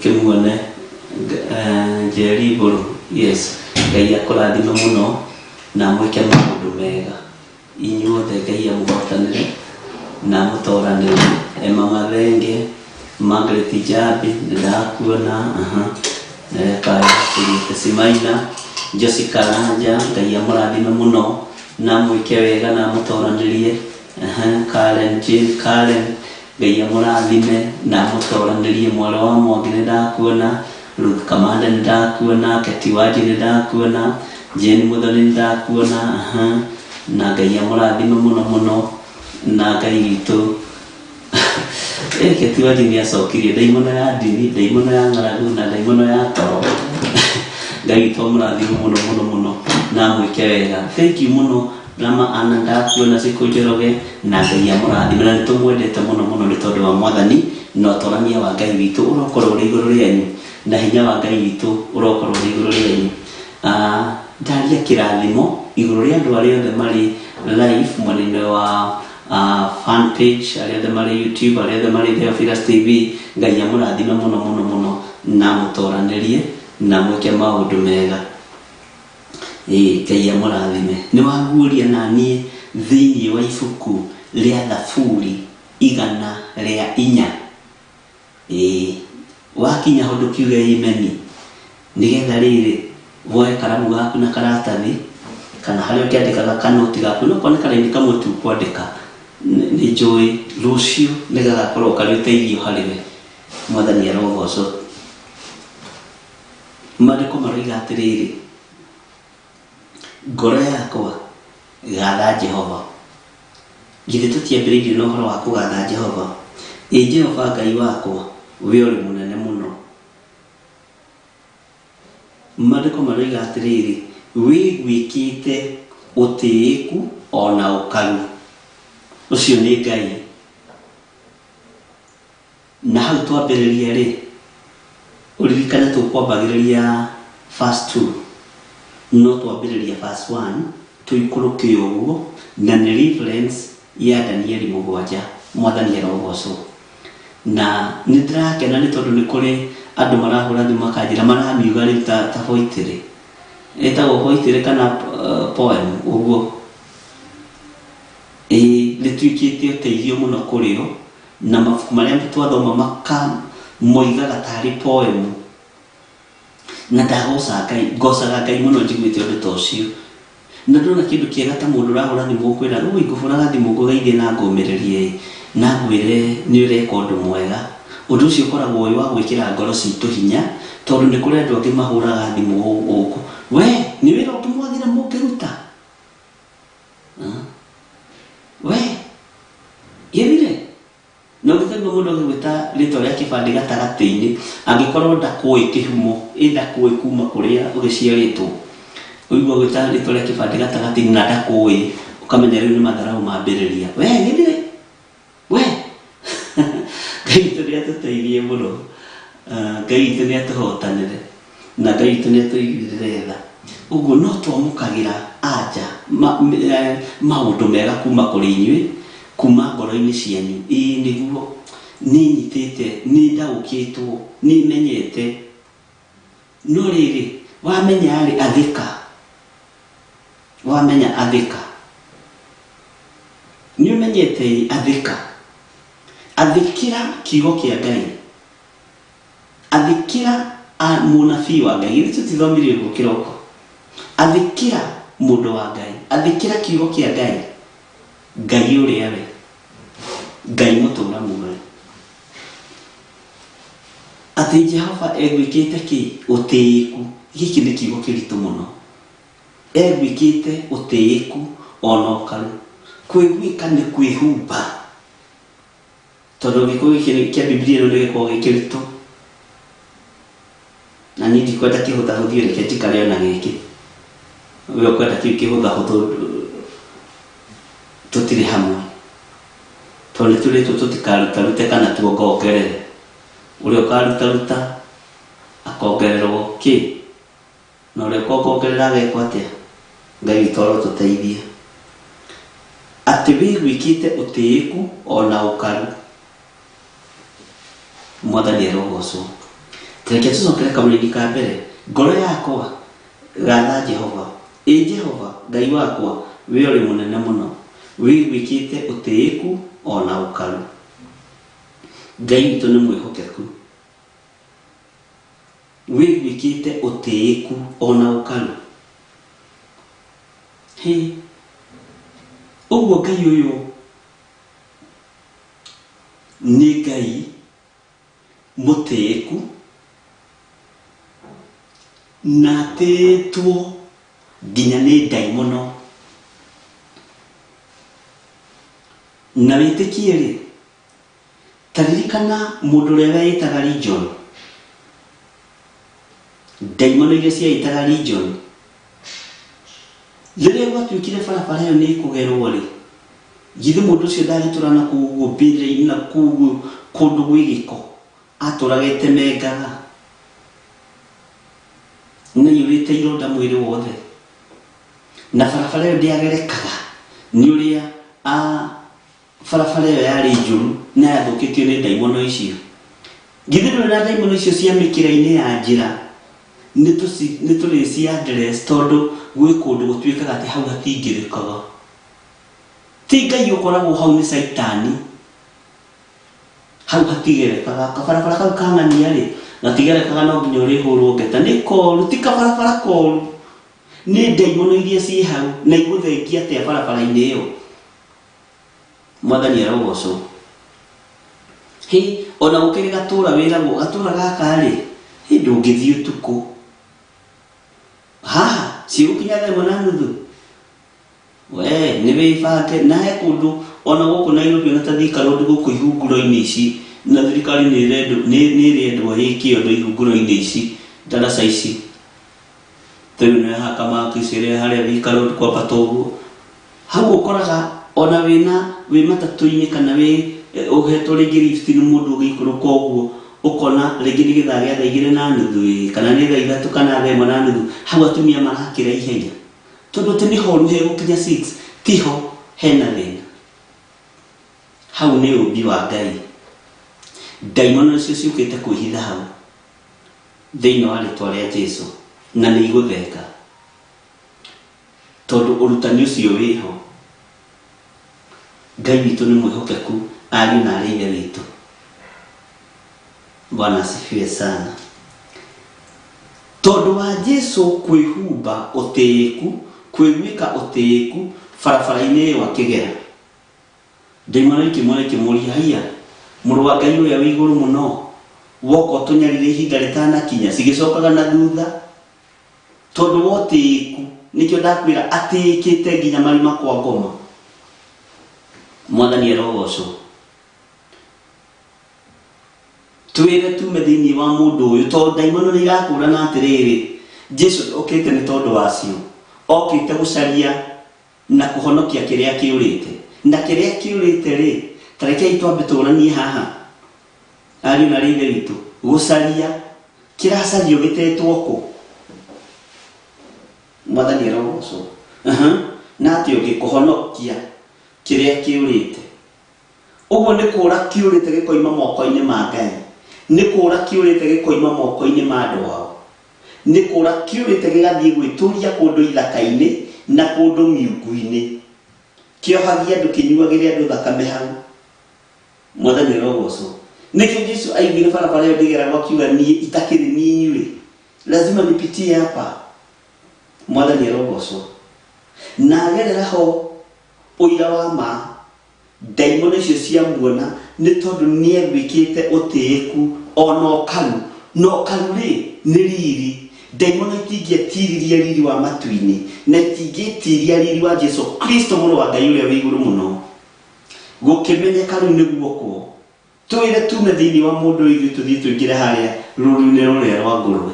kĩmuone. Njeri Mbũrũ, yes. Ngai akũrathime mũno. Na mwĩke maũndũ mega. Inyuothe Ngai amũhotanĩre na amũtoranĩrie. Emma Mathenge, Margaret Njambi, nĩndakuona, aha, Kĩrĩte Maina, Josie Karanja, Ngai amũrathime mũno na amwĩke wega na amũtoranĩrie. Aha, Karen Jane Karen, Ngai amũrathime na amũtoranĩrie. Mwarĩ wa Mwangi nĩndakuona. Ruth Kamande nĩ ndakuona, Keti Wanji nĩ ndakuona, Jane Muthoni nĩ ndakuona, aha, na Ngai amũrathime mũno mũno, na Ngai witũ Eh, Keti Wanji nĩ acokirie ndaimono ya ndini, ndaimono ya ng'aragu na ndaimono ya toro. Ngai witũ amũrathime mũno mũno mũno na amwĩke wega. Thank you mũno Rama Anna ndakuona Cikũ Njoroge na Ngai amũrathime na nĩtũmwendete mũno mũno nĩ tondũ wa Mwathani na ũtorania wa Ngai witũ ũrokorwo ũrĩ igũrũ rĩanyu na hinya wa Ngai witũ ũrokorwo ũrĩ igũrũ rĩanyu. Ah, ndaria kĩrathimo igũrũ rĩa andũ arĩa othe marĩ live mwena-inĩ wa fan page, arĩa othe marĩ YouTube, arĩa othe marĩ Theophilus TV, Ngai amũrathime mũno mũno mũno na amũtoranĩrie na mwĩke maũndũ mega. Ĩĩ, Ngai amũrathime. Nĩ waguũria na niĩ thĩinĩ wa ibuku rĩa Thaburi 104. Ĩĩ, wakinya ho ndũkiuge ĩmeni, nĩgetha rĩrĩ, woe karamu gaku na karatathi, kana harĩa ũngĩandĩkaga kanoti gaku, no korwo nĩ karaini kamwe tu ũkwandĩka, nĩ njũĩ rũciũ nĩ gagakorwo karĩ ũteithio harĩ we. Mwathani arogocwo. Maandĩko maroiga atĩrĩrĩ, Ngoro yakwa, gatha Jehova. Githĩ tũtiambĩrĩirie na ũhoro wa kũgatha Jehova? Ĩ Jehova Ngai wakwa, we ũrĩ mũnene mũno. Maandĩko maroiga atĩrĩrĩ, Wĩguĩkĩte ũtĩĩku o na ũkaru. Ũcio nĩ Ngai. Na hau twambĩrĩria rĩ, ũririkane tũkwambagĩrĩria verse 2 no twambĩrĩria verse 1 tũikũrũke ũguo, na nĩ reference ya Danieli 7, Mwathani arogocwo. Na nĩ ndĩrakena nĩ tondũ nĩ kũrĩ andũ marahũra thimũ makanjĩra maramiuga rĩu ta poetry. Ĩtagwo poetry kana poem ũguo. Ĩĩ nĩtuĩkĩte ũteithio mũno kũrĩ o, na mabuku marĩa twathoma makamoigaga tarĩ poem. Na ndagoca Ngai, ngocaga Ngai mũno njiguĩte ũndũ ta ũcio. Na ndona kĩndũ kĩega ta mũndũ ũrahũra thimũ ũkwĩra, "Ũi ngũhũraga thimũ ngũgeithie na ngũmĩrĩrie ĩ, na ngwĩre nĩ ũreka ũndũ mwega." Ũndũ ũcio ũkoragwo wĩ wa gwĩkĩra ngoro citũ hinya tondũ nĩ kũrĩ andũ angĩ mahũraga thimũ gũkũ, "We nĩ wĩra ũngĩ mwagire mũngĩruta? We gĩthire?" Na ũngĩkaigua mũndũ agĩgwĩta rĩtwa rĩa kĩbandĩ gatagatĩ-inĩ, angĩkorwo ndakũĩ kĩhumo, ĩ ndakũĩ kuma kũrĩa ũgĩciarĩtwo, ũigua agwĩta rĩtwa rĩa kĩbandĩ gatagatĩ-inĩ na ndakũĩ, ũkamenya rĩu nĩ matharaũ mambĩrĩria. We githĩ we Ngai witũ nĩ atũteithie mũno. Ah, Ngai witũ nĩ atũhotanĩre na Ngai witũ nĩ atũigĩrĩre tha. Ũguo no twamũkagĩra anja maũndũ mega kuma kũrĩ inyuĩ, kuma ngoro-inĩ cianyu. Ĩĩ nĩguo, nĩ nyitĩte, nĩ ndaũkĩtwo, nĩ menyete. No rĩrĩ, wamenya rĩ, athĩka. Wamenya athĩka. Nĩ ũmenyete ĩ, athĩka. Athĩkĩra kiugo kĩa Ngai. Athĩkĩra mũnabii wa Ngai. Githĩ tũtithomire ũguo kĩroko? Athĩkĩra mũndũ wa Ngai. Athĩkĩra kiugo kĩa Ngai. Ngai ũrĩa we. Ngai mũtũra muoyo. Atĩ Jehova egwĩkĩte kĩ? Ũtĩĩku. Gĩkĩ nĩ kiugo kĩritũ mũno. Egwĩkĩte ũtĩĩku ona ũkaru. Kwĩgwĩka nĩ kwĩhumba. Tondũ gĩkũyũ gĩkĩ kĩa Bibilia ĩno nĩ gĩkoragwo gĩ kĩritũ. Na niĩ ndikwenda kĩhũthahũthio reke njikare ona gĩkĩ. We ũkwenda kĩu kĩhũthahũthũ tũtirĩ hamwe. Tondũ nĩ twĩrĩtwo tũtikarutarute kana tuongongerere. Ũrĩa ũkarutaruta akongererwo kĩ? Na ũrĩa ũkongongerera agekwo atĩa? Ngai witũ arotũteithia. Atĩ wĩgwĩkĩte ũtĩĩku o na ũkaru. Mwathani arogocwo. Ta reke tũcokere kamũraini ka mbere. Ngoro yakwa, gatha Jehova. Ĩ Jehova, Ngai wakwa, we ũrĩ mũnene mũno. Wĩgwĩkĩte ũtĩĩku o na ũkaru. Ngai witũ nĩ mwĩhokeku. Wĩgwĩkĩte ũtĩĩku o na ũkaru. Hĩ! Ũguo Ngai ũyũ nĩ Ngai mũtĩĩku na atĩĩtwo nginya nĩ ndaimono. Na wĩtĩkie-rĩ, Ta ririkana mũndũ ũrĩa weĩtaga Legion. Ndaimono iria cieĩtaga Legion. Rĩrĩa gwatuĩkire barabara ĩyo nĩ ĩkũgerwo rĩ, githĩ mũndũ ũcio ndagĩtũra na kũu ũguo mbĩrĩra-inĩ na kũu ũguo kũndũ gwĩ gĩko, atũraga etemengaga na aiyũrĩte ironda mwĩrĩ wothe. Na barabara ĩyo ndĩagerekaga nĩ ũrĩa Barabara ĩyo yarĩ njũru na yathũkĩtio nĩ ndaimono icio. Githĩ ndũrĩ na ndaimono icio cia mĩkĩra-inĩ ya njĩra nĩ tũrĩci address tondũ gwĩ kũndũ gũtuĩkaga atĩ hau hatingĩrĩkaga. Ti Ngai ũkoragwo hau nĩ caitani. Hau hatigerekaga. Kabarabara kau ka ng'ania rĩ, gatigerekaga no nginya ũrĩhũrwo ngeta. Nĩ koru, ti kabarabara koru. Nĩ ndaimono iria ciĩ hau na igũthengia atĩa barabara-inĩ ĩyo. Mwathani arogocwo. Hĩ, ona gũkĩrĩ gatũra wĩragwo gatũra gaka rĩ, hĩ ndũngĩthiĩ ũtukũ. Haha, cigũkinya thaa ĩmwe na nuthu. We, nĩ wĩbange, na he kũndũ ona gũkũ Nairobi ona ta Thika Road gũkũ ihunguro-inĩ ici, na thirikari nĩ ĩrendwo nĩ ĩrendwo ĩke ũndũ ihunguro-inĩ ici, ndaraca ici. Ta rĩu nĩ haha Kamakisi ĩrĩa harĩa Thika Road kwambata ũguo. Hau ũkoraga ona wĩna wĩ matatũ-inĩ kana wĩ ũhetwo rĩngĩ lift nĩ mũndũ ũgĩikũrũka ũguo ũkona rĩngĩ nĩ gĩthaa gĩa thaa igĩrĩ na nuthu ĩ kana nĩ thaa ithatũ kana thaa ĩmwe na nuthu hau atumia marakĩra ihenya tondũ atĩ nĩ horu hegũkinya six tiho hena thĩna. Hau nĩ ũmbi wa Ngai. Ndaimono nĩcio ciũkĩte kwĩhitha hau thĩinĩ wa rĩtwa rĩa Jesu na nĩ igũthenga. Tondũ ũrutani ũcio wĩho. Ngai witũ nĩ mwĩhokeku ariũ na arĩ ithe witũ. Bwana asifiwe sana. Tondũ wa Jesu kwĩhumba ũtĩĩku Kũiguĩka ũtĩĩku barabara-inĩ ĩyo akĩgera. Ndaimono ikĩmuona ikĩmũũria, Haiya, mũrũ wa Ngai Ũrĩa wĩ Igũrũ Mũno, woka ũtũnyarire ihinda rĩtanakinya? Cigĩcokaga na thutha tondũ wa ũtĩĩku. Nĩkĩo ndakwĩra atĩĩkĩte nginya marima kwa ngoma. Mwathani arogocwo. Twĩre tume thĩinĩ wa mũndũ ũyũ tondũ ndaimono nĩ irakũrana atĩrĩrĩ, Jesu okĩte nĩ tondũ wacio. Okĩte gũcaria na kũhonokia kĩrĩa kĩũrĩte. Na kĩrĩa kĩũrĩte-rĩ, ta rekei twambe tũranie haha, ariũ na aarĩ a Ithe witũ, gũcaria, kĩracario gĩtetwo kũ? Mwathani arogocwo. Aha. Na atĩ ũngĩ kũhonokia kĩrĩa kĩũrĩte. Ũguo nĩ kũũra kĩũrĩte gĩkoima moko-inĩ ma Ngai. Nĩ kũũra kĩũrĩte gĩkoima moko-inĩ ma andũ ao. Nĩ kũũra kĩũrĩte gĩgathiĩ gwĩtũria kũndũ ithaka-inĩ na kũndũ miungu-inĩ. Kĩohagie andũ kĩnyuagĩre andũ thakame hau. Mwathani arogocwo. Nĩkĩo Jesu aiguire barabara ĩyo ndĩgeragwo akiuga niĩ itakĩrĩ ni inyuĩ. Lazima nipitie hapa. Mwathani arogocwo. Na agerera ho ũira wa ma Ndaimono icio ciamuona nĩ tondũ nĩegwĩkĩte ũtĩĩku o na ũkaru, na ũkaru-rĩ, nĩ riri. Ndaimono itingĩetiiririe riri wa matu-inĩ, na itingĩĩtiiria riri wa Jesu Kristo Mũrũ wa Ngai ũrĩa wĩ igũrũ mũno. Gũkĩmenyeka rĩu nĩ guoko. Twĩre tume thĩinĩ wa mũndũ ũyũ ithuĩ tũthiĩ tũingĩre harĩa rũru-inĩ rũrĩa rwa ngũrwe.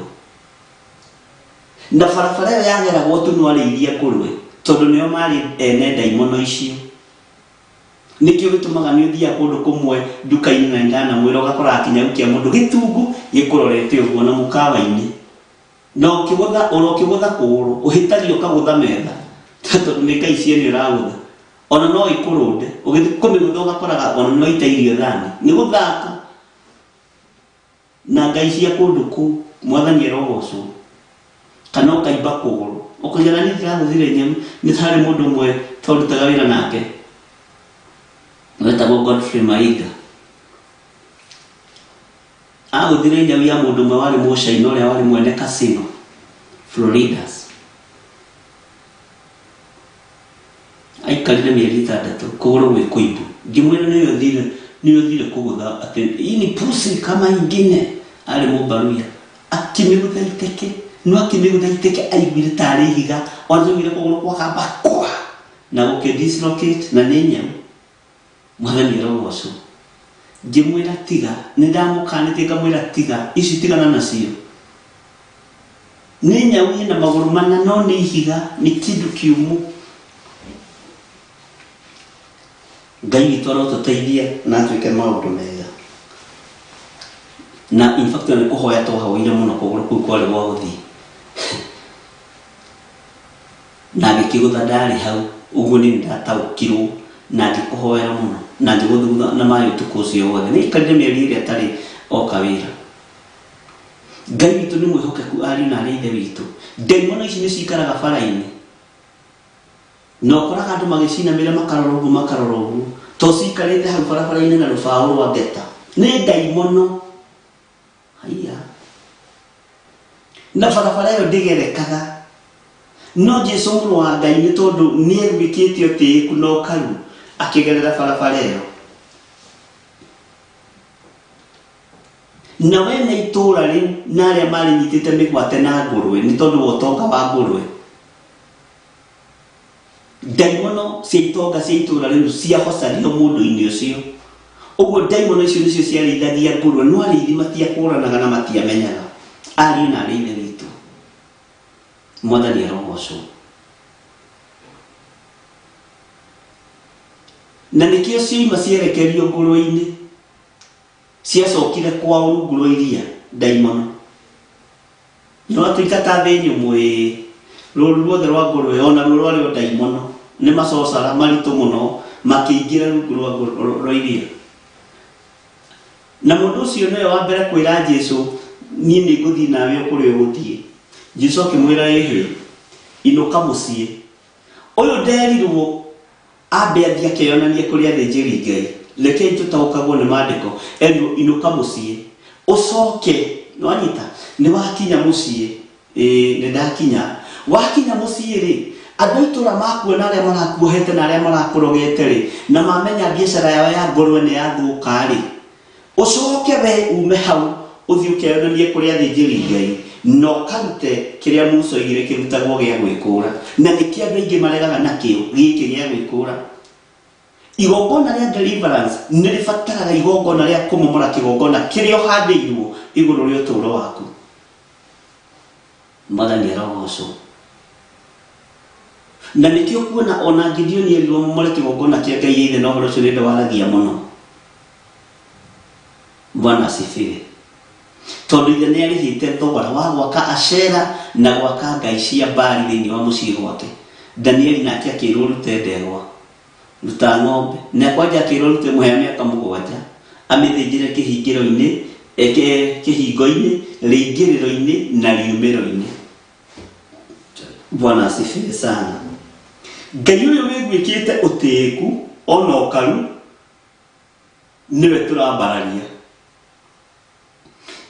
Na barabara ĩyo yageragwo tu no arĩithi a ngũrwe, tondũ nĩo maarĩ ene ndaimono icio. Nĩkĩo gĩtũmaga nĩ ũthiaga kũndũ kũmwe nduka-inĩ na nĩndanamwĩra ũgakora kĩnyau kĩa mũndũ gĩtungu gĩkũrorete ũguo na mũkawa-inĩ. Na ũkĩgũtha ora ũkĩgũtha kũgũrũ ũhĩtagia ũkagũtha metha tondũ nĩ ngai ciene ũragũtha. Ona no ĩkũrũnde ũgĩthiĩ kũmĩgũtha ũgakoraga ona nĩ waita irio thani. Nĩ gũthaka na ngai cia kũndũ kũu. Mwathani arogocwo. Kana ũkaimba kũgũrũ ũkauga na niĩ ndĩragũthire nyau. Nĩ harĩ mũndũ ũmwe twarutaga wĩra nake wetagwo Godfrey Maiga. Agũthire nyau ya mũndũ ũmwe warĩ Mũcaina ũrĩa warĩ mwene casino Floridas. Aikarire mĩeri ĩtandatũ kũgũrũ gwĩ kũimbu. Ngĩmwĩra nĩwe ũthire nĩwe ũthire kũgũtha atĩ hii ni pusi kama ingine. Arĩ Mũmbaruya. Akĩmĩgũtha iteke, no akĩmĩgũtha iteke aiguire tarĩ ihiga. Ona aiguire kũgũrũ kwagamba kwa na gũkĩ dislocate na nĩ nyau. Mwathani arogocwo. Ngĩmwĩra tiga, nĩ ndamũkanĩtie ngamwĩra tiga, ici tigana nacio. Nĩ nyau ĩna magũrũ mana no nĩ ihiga, nĩ kĩndũ kĩũmũ. Ngai witũ arotũteithia na atwĩke maũndũ mega. Na in fact nĩ kũhoya twahoire mũno kũgũrũ kũu kwarĩ gwa gũthiĩ. Na ngĩkĩgũtha ndarĩ hau, ũguo niĩ nĩndataũkirwo na ngĩkũhoera mũno na ngĩgũthugutha na maĩ ũtukũ ũcio wothe. Nĩaikarire mĩeri ĩrĩ atarĩ oka wĩra. Ngai witũ nĩ mwĩhokeku ariũ na arĩ a ithe witũ. Ndaimono ici nĩcikaraga bara-inĩ na ũkoraga andũ magĩcinamĩra makarora ũguo makarora ũguo to cikarĩte hau barabara-inĩ na rũbaũ rwa ngeta. Nĩ ndaimono. Haiya. Na barabara ĩyo ndĩgerekaga. No Jesu mũrũ wa Ngai nĩ tondũ nĩ egwĩkĩte ũtĩĩku na ũkaru akĩgerera barabara ĩyo. Na wene itũũra rĩu na arĩa marĩnyitĩte mĩgwate na ngũrwe nĩ tondũ wa ũtonga wa ngũrwe. Ndaimono cia itonga cia itũũra rĩu ciahocario mũndũ-inĩ ũcio. Ũguo ndaimono icio nĩcio ciarĩithagia ngũrwe, no arĩithi matiakũranaga na matiamenyaga. Ariũ na aarĩ a Ithe witũ, Mwathani arogocwo. Na nĩkĩo cioima cierekerio ngũrwe-inĩ, ciacokire kwao rungu rwa iria, ndaimono. Nĩwatuĩka ta thĩ nyũmũ ĩĩ, rũũru ruothe rwa ngũrwe o naruo rwarĩ o ndaimono, nĩ macocara maritũ mũno makĩingĩra rungu rwa rwa iria. Na mũndũ ũcio nĩwe wa mbere kwĩra Jesu, niĩ nĩ ngũthiĩ nawe o kũrĩa ũgũthiĩ. Jesu akĩmwĩra ĩhĩ, inũka mũciĩ. Ũyũ nderirwo ambe athiĩ akeyonanie kũrĩ athĩnjĩri Ngai. Rekei tũtaũkagwo nĩ maandĩko. Erirwo inũka mũciĩ. Ũcoke, nĩwanyita? Nĩwakinya mũciĩ. Ĩĩ, nĩndakinya. Wakinya mũciĩ rĩ, Andũ a itũũra makuona arĩa marakuohete na arĩa marakũrogete rĩ, na mamenya biacara yao ya ngũrwe nĩ yathũka rĩ, ũcoke we ume hau ũthiĩ ũkeyonanie kũrĩ athĩnjĩri Ngai na ũkarute kĩrĩa Musa oigire kĩrutagwo gĩa gwĩkũũra. Na nĩkĩo andũ aingĩ maregaga nakĩo gĩkĩ gĩa gwĩkũũra. Igongona rĩa deliverance nĩ rĩbataraga igongona rĩa kũmomora kĩgongona kĩrĩa ũhandĩirwo igũrũ rĩa ũtũũro waku. Mwathani arogocwo. Na nĩkĩo kuona ona Gideoni erirwo momore kĩgongona kĩa Ngai ya ithe na ũhoro ũcio nĩ ndawaragia mũno. Bwana asifiwe. Tondũ ithe nĩ arĩhĩte thogora wa gwaka Ashera na gwaka ngai cia Baali thĩinĩ wa mũciĩ gwake. Danieli nake akĩrwo rute ndegwa. Ruta ng'ombe. Na kwanja akĩrwo arute mũhĩa mĩaka mũgwanja, amĩthĩnjĩre kĩhingĩro-inĩ, eke kĩhingo-inĩ, rĩingĩrĩro-inĩ na riumĩro-inĩ. Bwana asifiwe sana. Ngai ũyũ wĩguĩkĩte ũtĩĩku ona ũkaru nĩwe tũrambararia,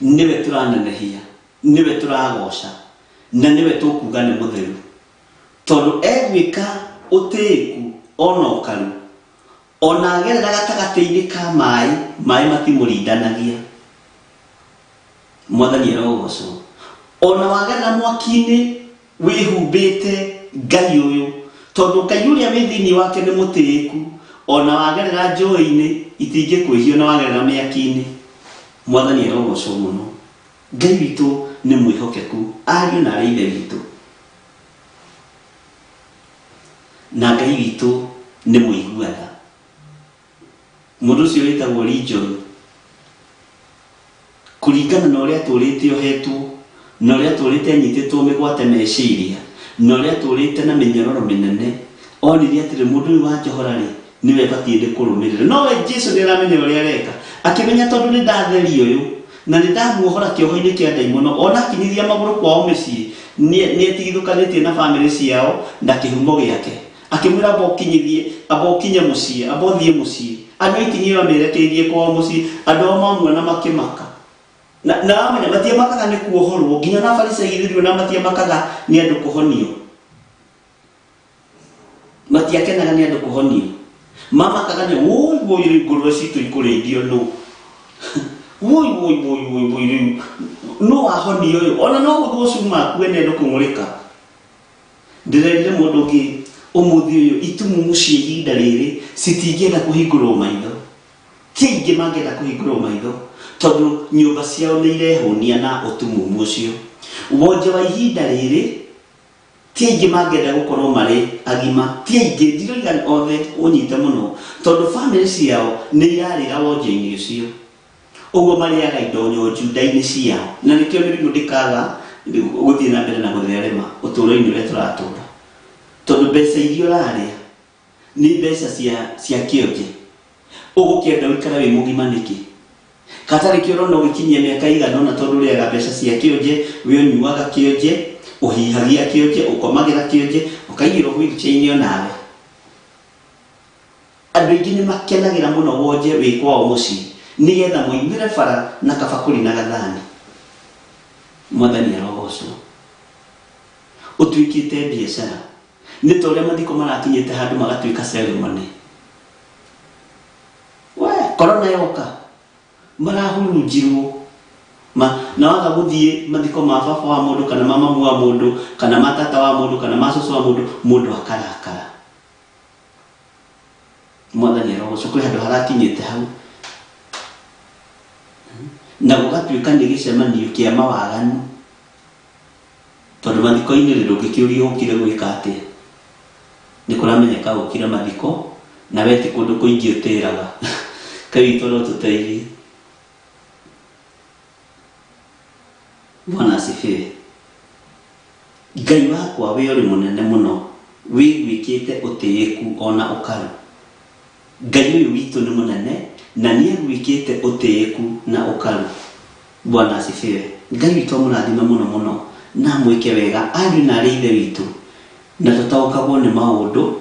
nĩwe tũranenehia, nĩwe tũragoca na nĩwe tũkuga nĩ mũtheru. Tondũ egwĩka ũtĩĩku o na ũkaru, o na agerera gatagatĩ-inĩ ka maĩ, maĩ matimũrindanagia. Mwathani arogocwo. O na wagerera mwaki-inĩ wĩhumbĩte Ngai ũyũ, tondũ Ngai ũrĩa wĩ thĩinĩ wake nĩ mũtĩĩku, o na wagerera njũĩ-inĩ itingĩkwĩhia, o na wagerera mĩaki-inĩ. Mwathani arogocwo mũno. Ngai witũ nĩ mwĩhokeku, ariũ na arĩ Ithe witũ. Na Ngai witũ nĩ mũigua tha. Mũndũ ũcio wĩtagwo Legion, kũringana na ũrĩa atũrĩte ohetwo, na ũrĩa atũrĩte anyitĩtwo mĩgwate meciria, na ũrĩa atũrĩte na mĩnyororo mĩnene, onire atĩrĩ, mũndũ ũyũ wanjohora rĩ, nĩwe batiĩ nĩ kũrũmĩrĩra. No we Jesu nĩ aramenya ũrĩa areka. Akĩmenya tondũ nĩ ndatheria ũyũ, na nĩ ndamuohora kĩoho-inĩ kĩa ndaimono, ona akinyithia magũrũ kwao mĩciĩ, nĩ etigithũkanĩtie na famĩlĩ ciao na kĩhumo gĩake. Akĩmwĩra amba ũkinyithie, amba ũkinye mũciĩ, amba ũthiĩ mũciĩ. Andũ a ikinyio amĩerekeirie kwao mũciĩ, andũ ao mamuona makĩmaka. Na, na wamenya matiamakaga nĩ kuohorwo, nginya na Afarisai githĩ na matiamakaga nĩ andũ kũhonio. Matiakenaga nĩ andũ kũhonio. Mamakaga nĩ woi woi rĩu ngũrwe citũ ikũrĩithio nũ. Woi woi woi woi woi rĩu nũ wahonio ũyũ. Ona no gũthwo cuma akue nĩ andũ kũng'ũrĩka. Ndĩrerire mũndũ ũngĩ ũmũthĩ ũyũ itumumu cia ihinda rĩrĩ citingĩenda kũhingũrwo maitho. Ti aingĩ mangĩenda kũhingũrwo maitho tondũ nyũmba ciao nĩ irehũnia na ũtumumu ũcio. Wonje wa ihinda rĩrĩ ti aingĩ mangĩenda gũkorwo marĩ agima. Ti aingĩ, ndiroiga othe, ũnyite mũno, tondũ bamĩrĩ ciao nĩ irarĩra wonje-inĩ ũcio. Ũguo marĩaga indo nyonju nda-inĩ ciao. Na nĩkĩo mĩrimũ ndĩkaga gũthiĩ na mbere na gũtherema ũtũũro-inĩ ũrĩa tũratũũra. Tondũ mbeca iria ũrarĩa nĩ mbeca cia, cia kĩonje. Ũgũkĩenda ũikare wĩ mũgima nĩkĩ? Katarĩ kĩo ũrona ũgĩkinyia mĩaka igana ũna tondũ ũrĩaga mbeca cia kĩonje, we ũnyuaga kĩonje, ũhihagia kĩonje, ũkomagĩra kĩonje, ũkaigĩrwo wheelchair-inĩ onawe. Andũ aingĩ nĩ makenagĩra mũno wonje wĩ kwao mũciĩ nĩgetha moimĩre bara na kabakũri na gathani. Mwathani arogocwo. Ũtuĩkĩte biacara. Nĩ ta ũrĩa mathiko marakinyĩte handũ magatuĩka ceremony. We, korona yoka marahurunjirwo ma, na waga gũthiĩ mathiko ma baba wa mũndũ kana ma mamu wa mũndũ kana ma tata wa mũndũ kana ma cũcũ wa mũndũ, mũndũ akarakara. Mwathani arogocwo. Kwĩ handũ harakinyĩte hau na gũgatuĩka nĩ gĩcemanio kĩa mawaganu. Tondũ mathiko-inĩ rĩ, ndũngĩkĩũrio ũkire gwĩka atĩa. Nĩ kũramenyeka ũkire mathiko, na we ti kũndũ kũingĩ ũtĩraga. Ngai witũ arotũteithia. Bwana asifiwe. Ngai wakwa we ũrĩ mũnene mũno, wĩguĩkĩte ũtĩĩku o na ũkaru. Ngai ũyũ witũ nĩ mũnene na nĩaguĩkĩte ũtĩĩku na ũkaru. Bwana asifiwe. Ngai witũ amũrathime mũno mũno na amwĩke wega ariũ na arĩ ithe witũ, na tũtaũkagwo nĩ maũndũ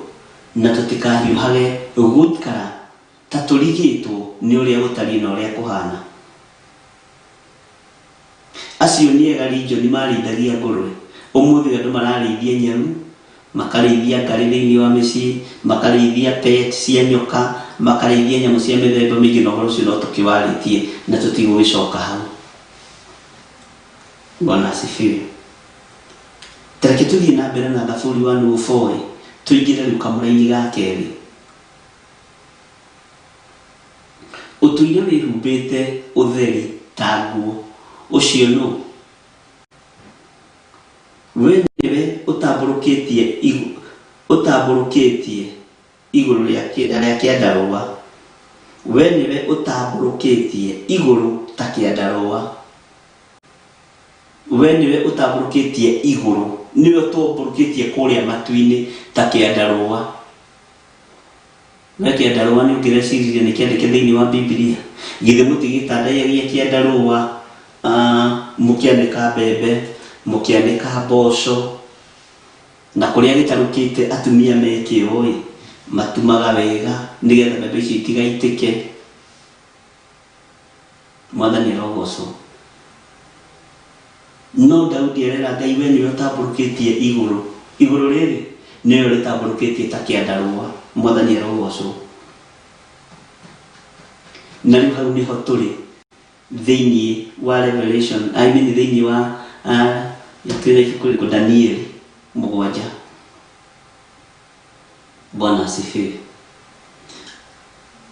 na tũtikahiũhage gũikara ta tũrigĩtwo nĩ ũrĩa gũtariĩ na ũrĩa kũhana. Acio nĩ ega Rinjoni marĩithagia ngũrwe. Ũmũthĩ ũyũ andũ mararĩithia nyaru, Makarĩithia ngarĩ thĩinĩ wa mĩciĩ, makarĩithia pet cia nyoka, makarĩithia nyamũ cia mĩthemba mĩingĩ na ũhoro ũcio no tũkĩwarĩtie na tũtigũgĩcoka hau. Bwana asifiwe. Ta reke tũthiĩ na mbere na Thaburi 104 tũingĩre rĩu kamũra-inĩ ga kerĩ. Ũtũire wĩhumbĩte ũtheri ta nguo, ũcio nũ? We nĩwe ũtambũrũkĩtie ũtambũrũkĩtie igũrũ rĩa kĩandarũa, We nĩwe ũtambũrũkĩtie igũrũ ta kĩandarũa. We nĩwe ũtambũrũkĩtie igũrũ, nĩwe ũtambũrũkĩtie kũrĩa matu-inĩ ta kĩandarũa. We kĩandarũa nĩ ũngĩreciririe nĩ kĩandĩke thĩinĩ wa Bibilia? Githĩ mũtigĩtandaiyagia kĩandarũa mũkĩanĩka mbembe, mũkĩanĩka mboco, na kũrĩa gĩtarũkĩte atumia me kĩo-ĩ, matumaga wega nĩgetha mbembe icio itigaitĩke. Mwathani arogocwo. No Daudi arera Ngai we nĩwe ũtambũrũkĩtie igũrũ. Igũrũ rĩrĩ nĩwe ũrĩtambũrũkĩtie ta kĩandarũa. Mwathani arogocwo. Na rĩu hau nĩho tũrĩ thĩinĩ wa Revelation, I mean thĩinĩ wa twĩna ibuku rĩrĩkũ? Danieli 7. Bwana asifiwe.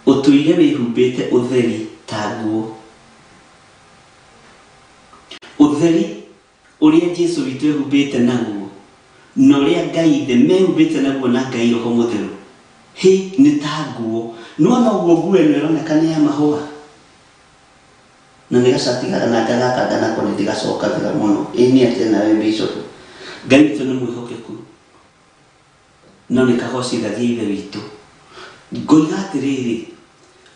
Ũtũire wĩhumbĩte ũtheri ta nguo. Ũtheri ũrĩa Jesu witũ ehumbĩte naguo na ũrĩa Ngai Ithe mehumbĩte naguo na Ngai Roho Mũtheru, hĩ, nĩ ta nguo. Nĩwona ũguo nguo ĩno ĩroneka nĩ ya mahũa? Na nĩ gacati gaka na gaka nako nĩ ndĩgacokagĩra mũno. Ĩ nĩ atĩa nawe Bishop? Ngai witũ nĩ mwĩhokeku. No nĩ kagocithagia Ithe witũ. Ngoiga atĩrĩrĩ,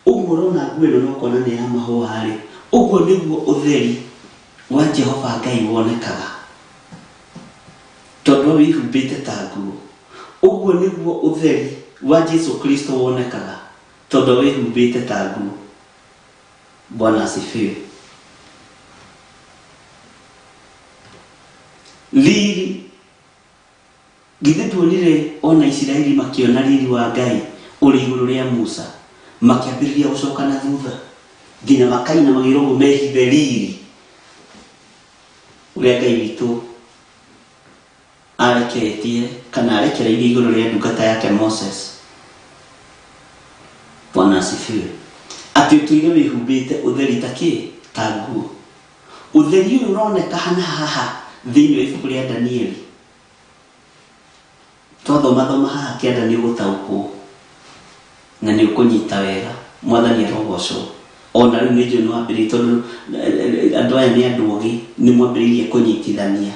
ũguo ũrona nguo ĩno na ũkona nĩ ya mahũa-rĩ, ũguo nĩguo ũtheri wa Jehova Ngai wonekaga, tondũ wĩhumbĩte ta nguo. Ũguo nĩguo ũtheri wa Jesu Kristo wonekaga, tondũ wĩhumbĩte ta nguo. Bwana asifiwe. Riri Githĩ nduonire o na Isiraeli makĩona riri wa Ngai ũrĩ igũrũ rĩa Musa, makĩambĩrĩria gũcoka na thutha, nginya makainamagĩrĩra ũguo mehithe riri ũrĩa Ngai witũ areketie kana arekereirie igũrũ rĩa ndungata yake Moses. Bwana asifiwe. Atĩ ũtũire wĩhumbĩte ũtheri ta kĩ? Ta nguo. Ũtheri ũyũ ũroneka hana haha thĩinĩ wa ibuku rĩa Danieli. Twathomathoma haha kĩanda nĩ ũgũtaũkwo na nĩ ũkũnyita wega. Mwathani arogocwo. Ona rĩu nĩ njũĩ nĩ wambĩrĩirie tondũ andũ aya nĩ andũ ogĩ nĩ mwambĩrĩirie kũnyitithania.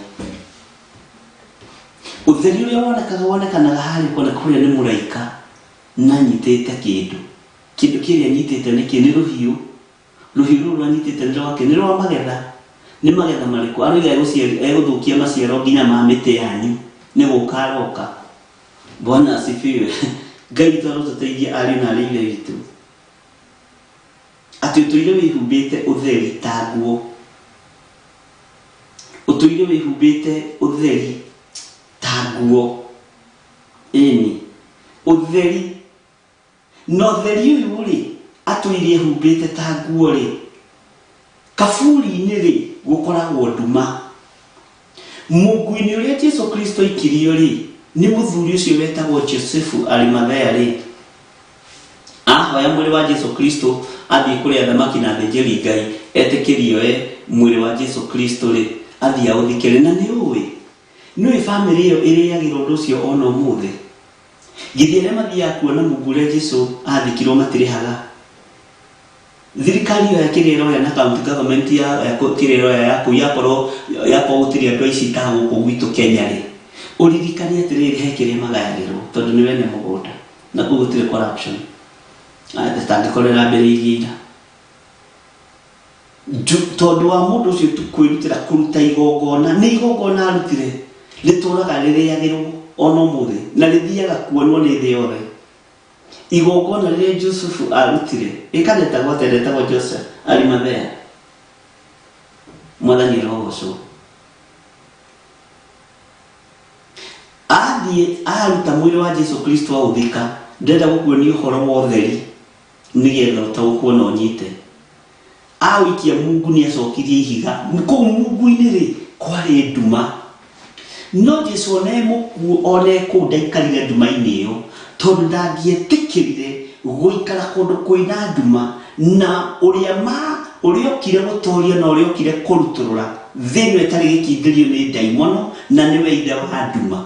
Ũtheri ũrĩa wonekaga wonekanaga harĩa ũkona kũrĩa nĩ mũraika na anyitĩte kĩndũ. Kĩndũ kĩrĩa anyitĩte nĩ kĩ? Nĩ rũhiũ. Rũhiũ rũu rwanyitĩte nĩ rwake, nĩ rwa magetha. Nĩ magetha marĩkũ? Aroiga egũthũkia maciaro nginya ma mĩtĩ yanyu. Nĩ gũka aroka. Bwana asifiwe. Ngai witũ arotũteithia ariũ na arĩ ithe witũ. Atĩ ũtũire wĩhumbĩte ũtheri ta nguo. Ũtũire wĩhumbĩte ũtheri ta nguo. Ĩni. Ũtheri Na ũtheri ũyũ-rĩ, atũire ehumbĩte ta nguo-rĩ, kaburi-inĩ-rĩ, gũkoragwo nduma. Mũngũ-inĩ ũrĩa Jesu Kristo aikirio-rĩ, nĩ mũthuri ũcio wetagwo Josefu Arimathea-rĩ, ahoya mwĩrĩ wa Jesu Kristo athiĩ kũrĩ athamaki na athĩnjĩri Ngai etĩkĩrio oe mwĩrĩ wa Jesu Kristo-rĩ, athiĩ aũthike-rĩ, na nĩ ũĩ, nĩũĩ famĩlĩ ĩyo ĩrĩagĩra ũndũ ũcio ona ũmũthĩ. Githĩ arĩa mathiaga kuona mungu ũrĩa Jesu athikirwo matirĩhaga? Thirikari yoya kĩrĩa ĩroya na county government ya kĩrĩa ĩroya ya kũu yakorwo yakorwo gũtirĩ andũ aici ta gũkũ gwitũ Kenya rĩ, ũririkane atĩrĩrĩ he kĩrĩa magayagĩrwo tondũ nĩ wene mũgũnda na kũu gũtirĩ corruption tangĩkorwo ĩrambĩrĩirie ira. Tondũ wa mũndũ ũcio tu kwĩrutĩra kũruta igongona, nĩ igongona arutire, rĩtũraga rĩrĩagĩrwo ona ũmũthĩ, na rĩthiaga kuonwo nĩ thĩ yothe. Igongona rĩrĩa Jusufu arutire, ĩ kana etagwo atĩa, ndetagwo Joseph, Arimathea. Mwathani arogocwo. Athiĩ aruta mwĩrĩ wa Jesu Kristo aũthika, ndĩrenda gũkuonia ũhoro wa ũtheri nĩgetha ũtaũkwo na ũnyite. Aũikia mungu nĩ acokirie ihiga. Kũu mungu-inĩ rĩ, kwarĩ nduma. No Jesu ona e mũkuũ, ona e kũu ndaikarire nduma-inĩ ĩyo, tondũ ndangĩetĩkĩrire gũikara kũndũ kwĩna nduma, na ũrĩa ma, ũrĩa okire gũtoria na ũrĩa okire kũrutũrũra thĩ ĩno ĩtarĩ gĩkindĩrio nĩ ndaimono, na nĩwe ithe wa nduma.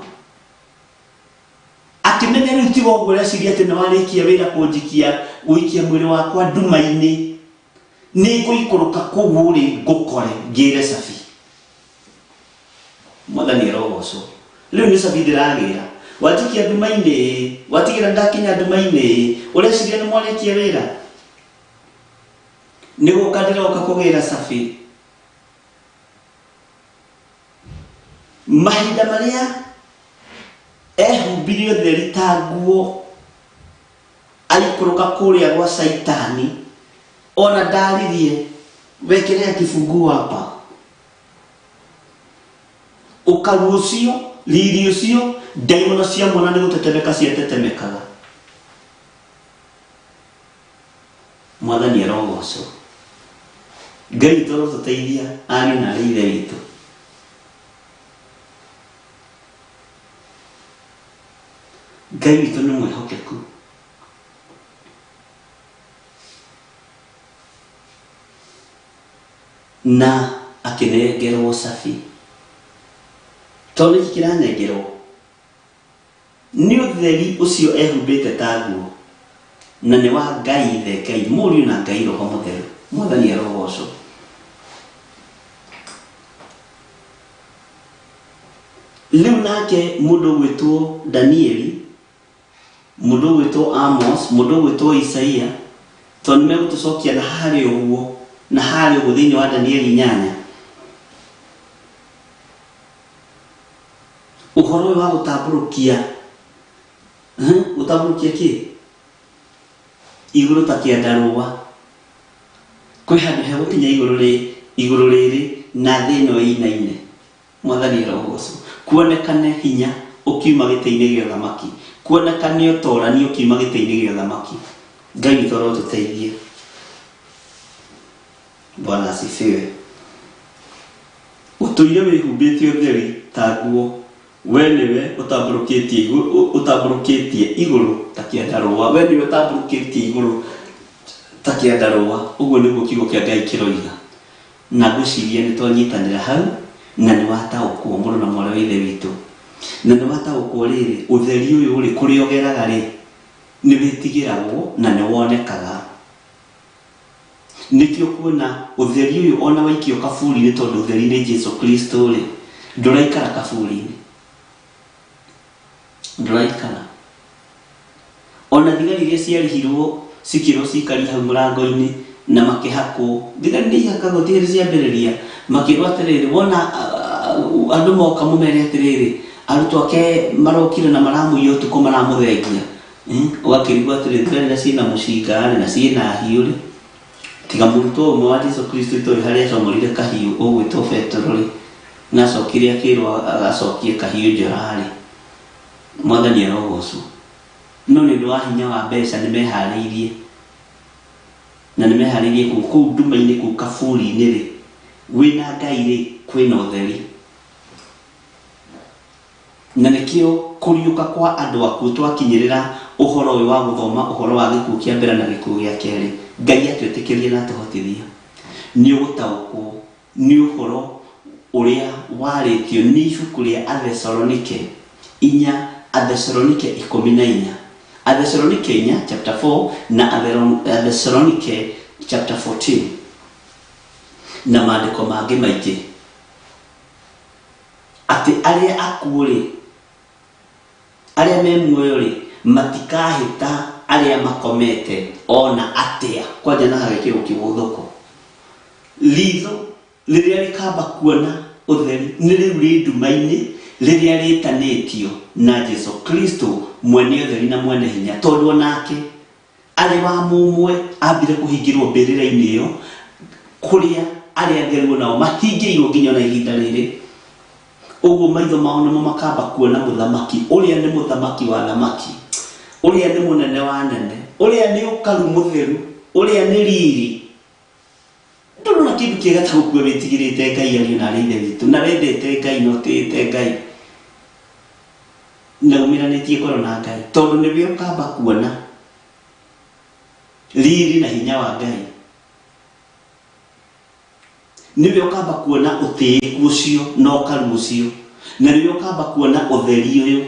Akĩmenya rĩu tiga ũguo ũreciria atĩ nĩwarĩkia wĩra kũnjikia, gũikia mwĩrĩ wakwa nduma-inĩ, nĩngũikũrũka kũu ũrĩ ngũkore ngĩre cabi. Mwathani arogocwo. Rĩu nĩ cabi ndĩragĩra. Wanjikia nduma-inĩ, watigĩra ndakinya nduma-inĩ, ũreciria nĩ mwarĩkia wĩra? Nĩ gũka ndĩroka kũgĩra cabi. Mahinda marĩa ehumbire ũtheri ta nguo, aikũrũka kũrĩa gwa Caitani, ona ndaririe, wekelea kifunguo hapa. Ũkaru ũcio, riri ũcio, ndaimono ciamuona nĩ gũtetemeka ciatetemekaga. Mwathani arogocwo. Ngai witũ arotũteithia ariũ na arĩ ithe witũ. Ngai witũ nĩ mwĩhokeku. Na akĩnengerwo cabi. Tondũ nĩkĩ kĩranengerwo? Nĩ ũtheri ũcio ehumbĩte ta nguo, na nĩ wa Ngai Ithe, Ngai Mũriũ na Ngai Roho Mũtheru. Mwathani arogocwo. Rĩu nake mũndũ ũgwĩtwo Danieli, mũndũ ũgwĩtwo Amos, mũndũ ũgwĩtwo Isaia, tondũ nĩ megũtũcokia na harĩa ũguo, na harĩa ũguo thĩinĩ wa Danieli 8. Ũhoro ũyũ wa gũtambũrũkia, gũtambũrũkia kĩ? Igũrũ ta kĩandarũa. Kwĩ handũ hegũkinya igũrũ rĩ, igũrũ rĩrĩ na thĩ ĩno ĩinaine. Mwathani arogocwo. Kuonekane hinya ũkiuma gĩtĩ-inĩ gĩa ũthamaki. Kuonekane ũtorani ũkiuma gĩtĩ-inĩ gĩa ũthamaki. Ngai witũ arotũteithia. Bwana asifiwe. Ũtũire wĩhumbĩte ũtheri ta nguo, wee nĩwe ũtambũrũkĩtie ũtambũrũkĩtie igũrũ ta kĩandarũa. Wee nĩwe ũtambũrũkĩtie igũrũ ta kĩandarũa. Ũguo nĩguo kiugo kĩa Ngai kĩroiga. Na ngwĩciria nĩ twanyitanĩra hau na nĩ wataũkwo mũrũ na mwarĩ wa Ithe witũ. Na nĩ wataũkwo rĩrĩ, ũtheri ũyũ rĩ, kũrĩa ũgeraga rĩ, nĩ wĩtigĩragwo na nĩ wonekaga. Nĩkĩo kuona ũtheri ũyũ ona waikio kaburi-inĩ tondũ ũtheri nĩ Jesu Kristo-rĩ, ndũraikara kaburi-inĩ. Ndũraikara. Ona thigari iria ciarĩhirwo cikĩrwo cikarie hau mũrango-inĩ na makĩhakwo, thigari nĩ ihakagwo ti hĩndĩ ciambĩrĩria, makĩrwo atĩrĩrĩ, wona andũ moka mũmere atĩrĩrĩ, arutwo ake marokire na maramũiya ũtukũ maramũthengia. Ũgakĩrigwo atĩrĩ, thigari na ciĩna mũcinga-rĩ, na ciĩna hiũ-rĩ, tiga mũrutwo ũmwe wa Jesu Kristo itoĩ harĩa acomorire kahiũ ũgwĩtwo Petero-rĩ, na acokire akĩrwo agacokie kahiũ njora-rĩ, Mwathani arogocwo. No nĩ ũndũ wa hinya wa mbeca nĩ meharĩirie, na nĩ meharĩirie kũu kũu nduma-inĩ kũu kaburi-inĩ-rĩ, wĩna Ngai-rĩ, kwĩna ũtheri. Na nĩkĩo kũriũka kwa andũ akuũ twakinyĩrĩra ũhoro ũyũ wa gũthoma ũhoro wa gĩkuũ kĩa mbere na gĩkuũ gĩa kerĩ, Ngai atwĩtĩkĩrie na atũhotithia, nĩ ũgũtaũkwo nĩ ũhoro ũrĩa warĩtio nĩ ibuku rĩa Athesalonike inya, Athesalonike 14, Athesalonike inya chapter 4 na Athesalonike chapter 14 na maandĩko mangĩ maingĩ. Atĩ arĩa akuũ-rĩ, arĩa me muoyo-rĩ, matikahĩta arĩa makomete o na atĩa. Kwanja na hagekĩrwo kĩgũthũko. Ritho rĩrĩa rĩkamba kuona ũtheri nĩ rĩu rĩ nduma-inĩ rĩrĩa rĩtanĩtio na Jesu Kristo mwene ũtheri na mwene hinya, tondũ o nake Arĩ wa mũmwe ambire kũhingĩrwo mbĩrĩra-inĩ ĩyo kũrĩa arĩa atheru o nao mahingĩirwo nginya ona ihinda rĩrĩ. Ũguo maitho mao nĩmo makamba kuona mũthamaki, ũrĩa nĩ mũthamaki wa athamaki, ũrĩa nĩ mũnene wa anene, ũrĩa nĩ ũkaru mũtheru, ũrĩa nĩ riri. Ndũrona kĩndũ kĩega ta gũkua wĩtigĩrĩte Ngai ariũ na arĩ ithe witũ, na wendete Ngai na ũtĩĩte Ngai, na umĩranĩtie ngoro na Ngai, tondũ nĩwe ũkamba kuona riri na hinya wa Ngai. Nĩwe ũkamba kuona ũtĩĩku ũcio na ũkaru ũcio, na nĩwe ũkamba kuona ũtheri ũyũ.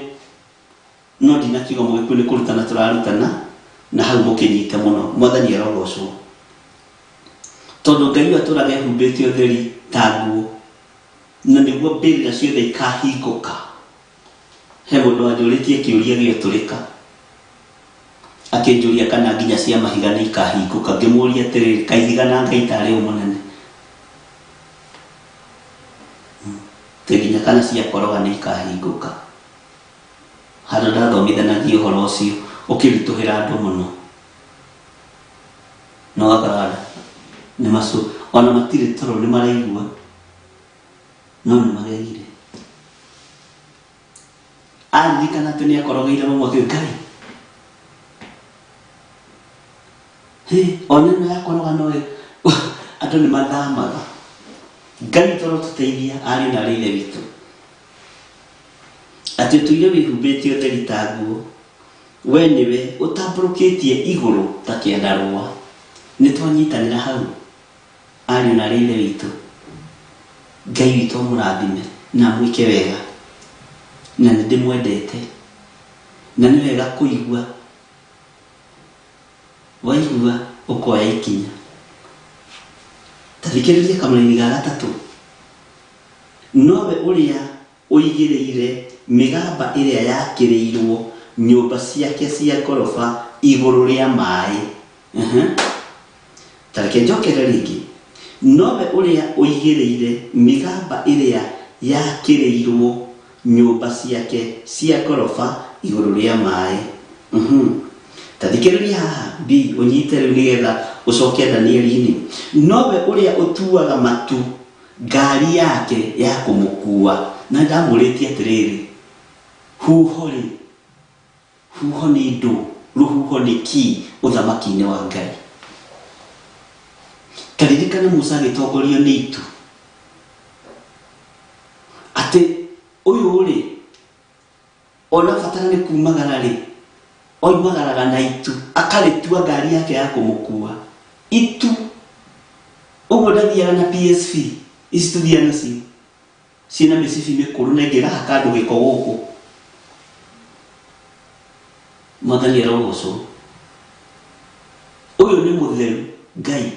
No ndinakiuga mũgĩkũyũ nĩ kũrutana tũrarutana, na hau mũkĩnyite mũno. Mwathani arogocwo. Tondũ Ngai ũyũ atũraga ehumbĩte ũtheri ta nguo, na nĩguo mbĩrĩra ciothe ikahingũka. He mũndũ wanjũrĩtie kĩũria gĩotũrĩka, akĩnjũria kana nginya cia mahiga nĩ ikahingũka. Ngĩmũria atĩrĩrĩ, kaĩ ihiga na Ngai tarĩ ũ mũnene? Atĩ nginya kana cia koroga nĩ ikahingũka. Handũ ndathomithanagia ũhoro ũcio ũkĩritũhĩra andũ mũno. Na ũgakora andũ nĩ macu, ona matirĩ toro nĩ maraigua no nĩ magegire. Aririkana atĩ nĩ akorogeire mamwe akiuga Ngai, hĩ, ona ĩno yakoroga no andũ nĩ mathamaga. Ngai toro tũteithia ariũ na arĩ ithe witũ. Atĩ ũtũire wĩhumbĩte ũtheri ta nguo, we nĩwe ũtambũrũkĩtie igũrũ ta kĩandarũa. Nĩ twanyitanĩra hau ariũ na arĩ ithe witũ. Ngai witũ amũrathime na amwĩke wega, na nĩ ndĩmwendete, na nĩ wega kũigua, waigua ũkoya ikinya. Ta thikĩrĩria kamũraini ga gatatũ. Nowe ũrĩa ũigĩrĩire mĩgamba ĩrĩa yakĩrĩirwo nyũmba ciake cia ngoroba igũrũ rĩa maĩ. Ta reke njokere rĩngĩ. Nowe ũrĩa ũigĩrĩire mĩgamba ĩrĩa yakĩrĩirwo nyũmba ciake cia ngoroba igũrũ rĩa maĩ. Ta thikĩrĩria haha, B, ũnyite rĩu nĩgetha ũcoke Danieli-inĩ. Nowe ũrĩa ũtuaga matu ngari yake ya kũmũkuua. Na ndamũrĩtie atĩrĩrĩ, huho-rĩ, huho nĩ ndũ? Rũhuho nĩ kii ũthamaki-inĩ wa Ngai? Ta ririkana Musa agĩtongorio nĩ itu, atĩ ũyũ-rĩ, ona abatara nĩ kumagara-rĩ, oimagaraga na itu, akarĩtua ngari yake ya kũmũkua. Itu. Ũguo ndathiaga na PSV, ici tũthiaga nacio, ciĩna mĩcibi mĩkũrũ na ĩngĩ ĩrahaka andũ gĩko gũkũ. Mwathani arogocwo. Ũyũ nĩ mũtheru Ngai.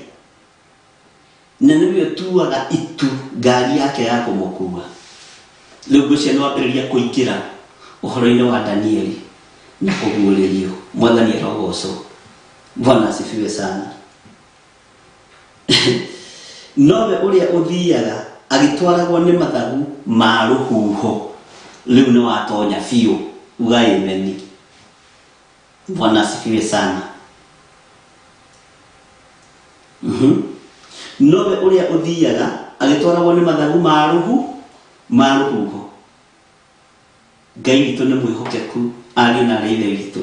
Na nĩwe ũtuaga itu ngari yake ya kũmũkua. Rĩu ngwĩciria nĩ wambĩrĩria kũingĩra ũhoro-inĩ wa Danieli na kũguũrĩrio. Mwathani arogocwo. Bwana asifiwe sana. Nowe ũrĩa ũthiaga agĩtwaragwo nĩ mathagu ma rũhuho. Rĩu nĩ watonya biũ. Uga ameni. Bwana asifiwe sana. Nowe ũrĩa ũthiaga agĩtwaragwo nĩ mathagu ma rũhu ma rũhuho. Ngai witũ nĩ mwĩhokeku ariũ na arĩ ithe witũ,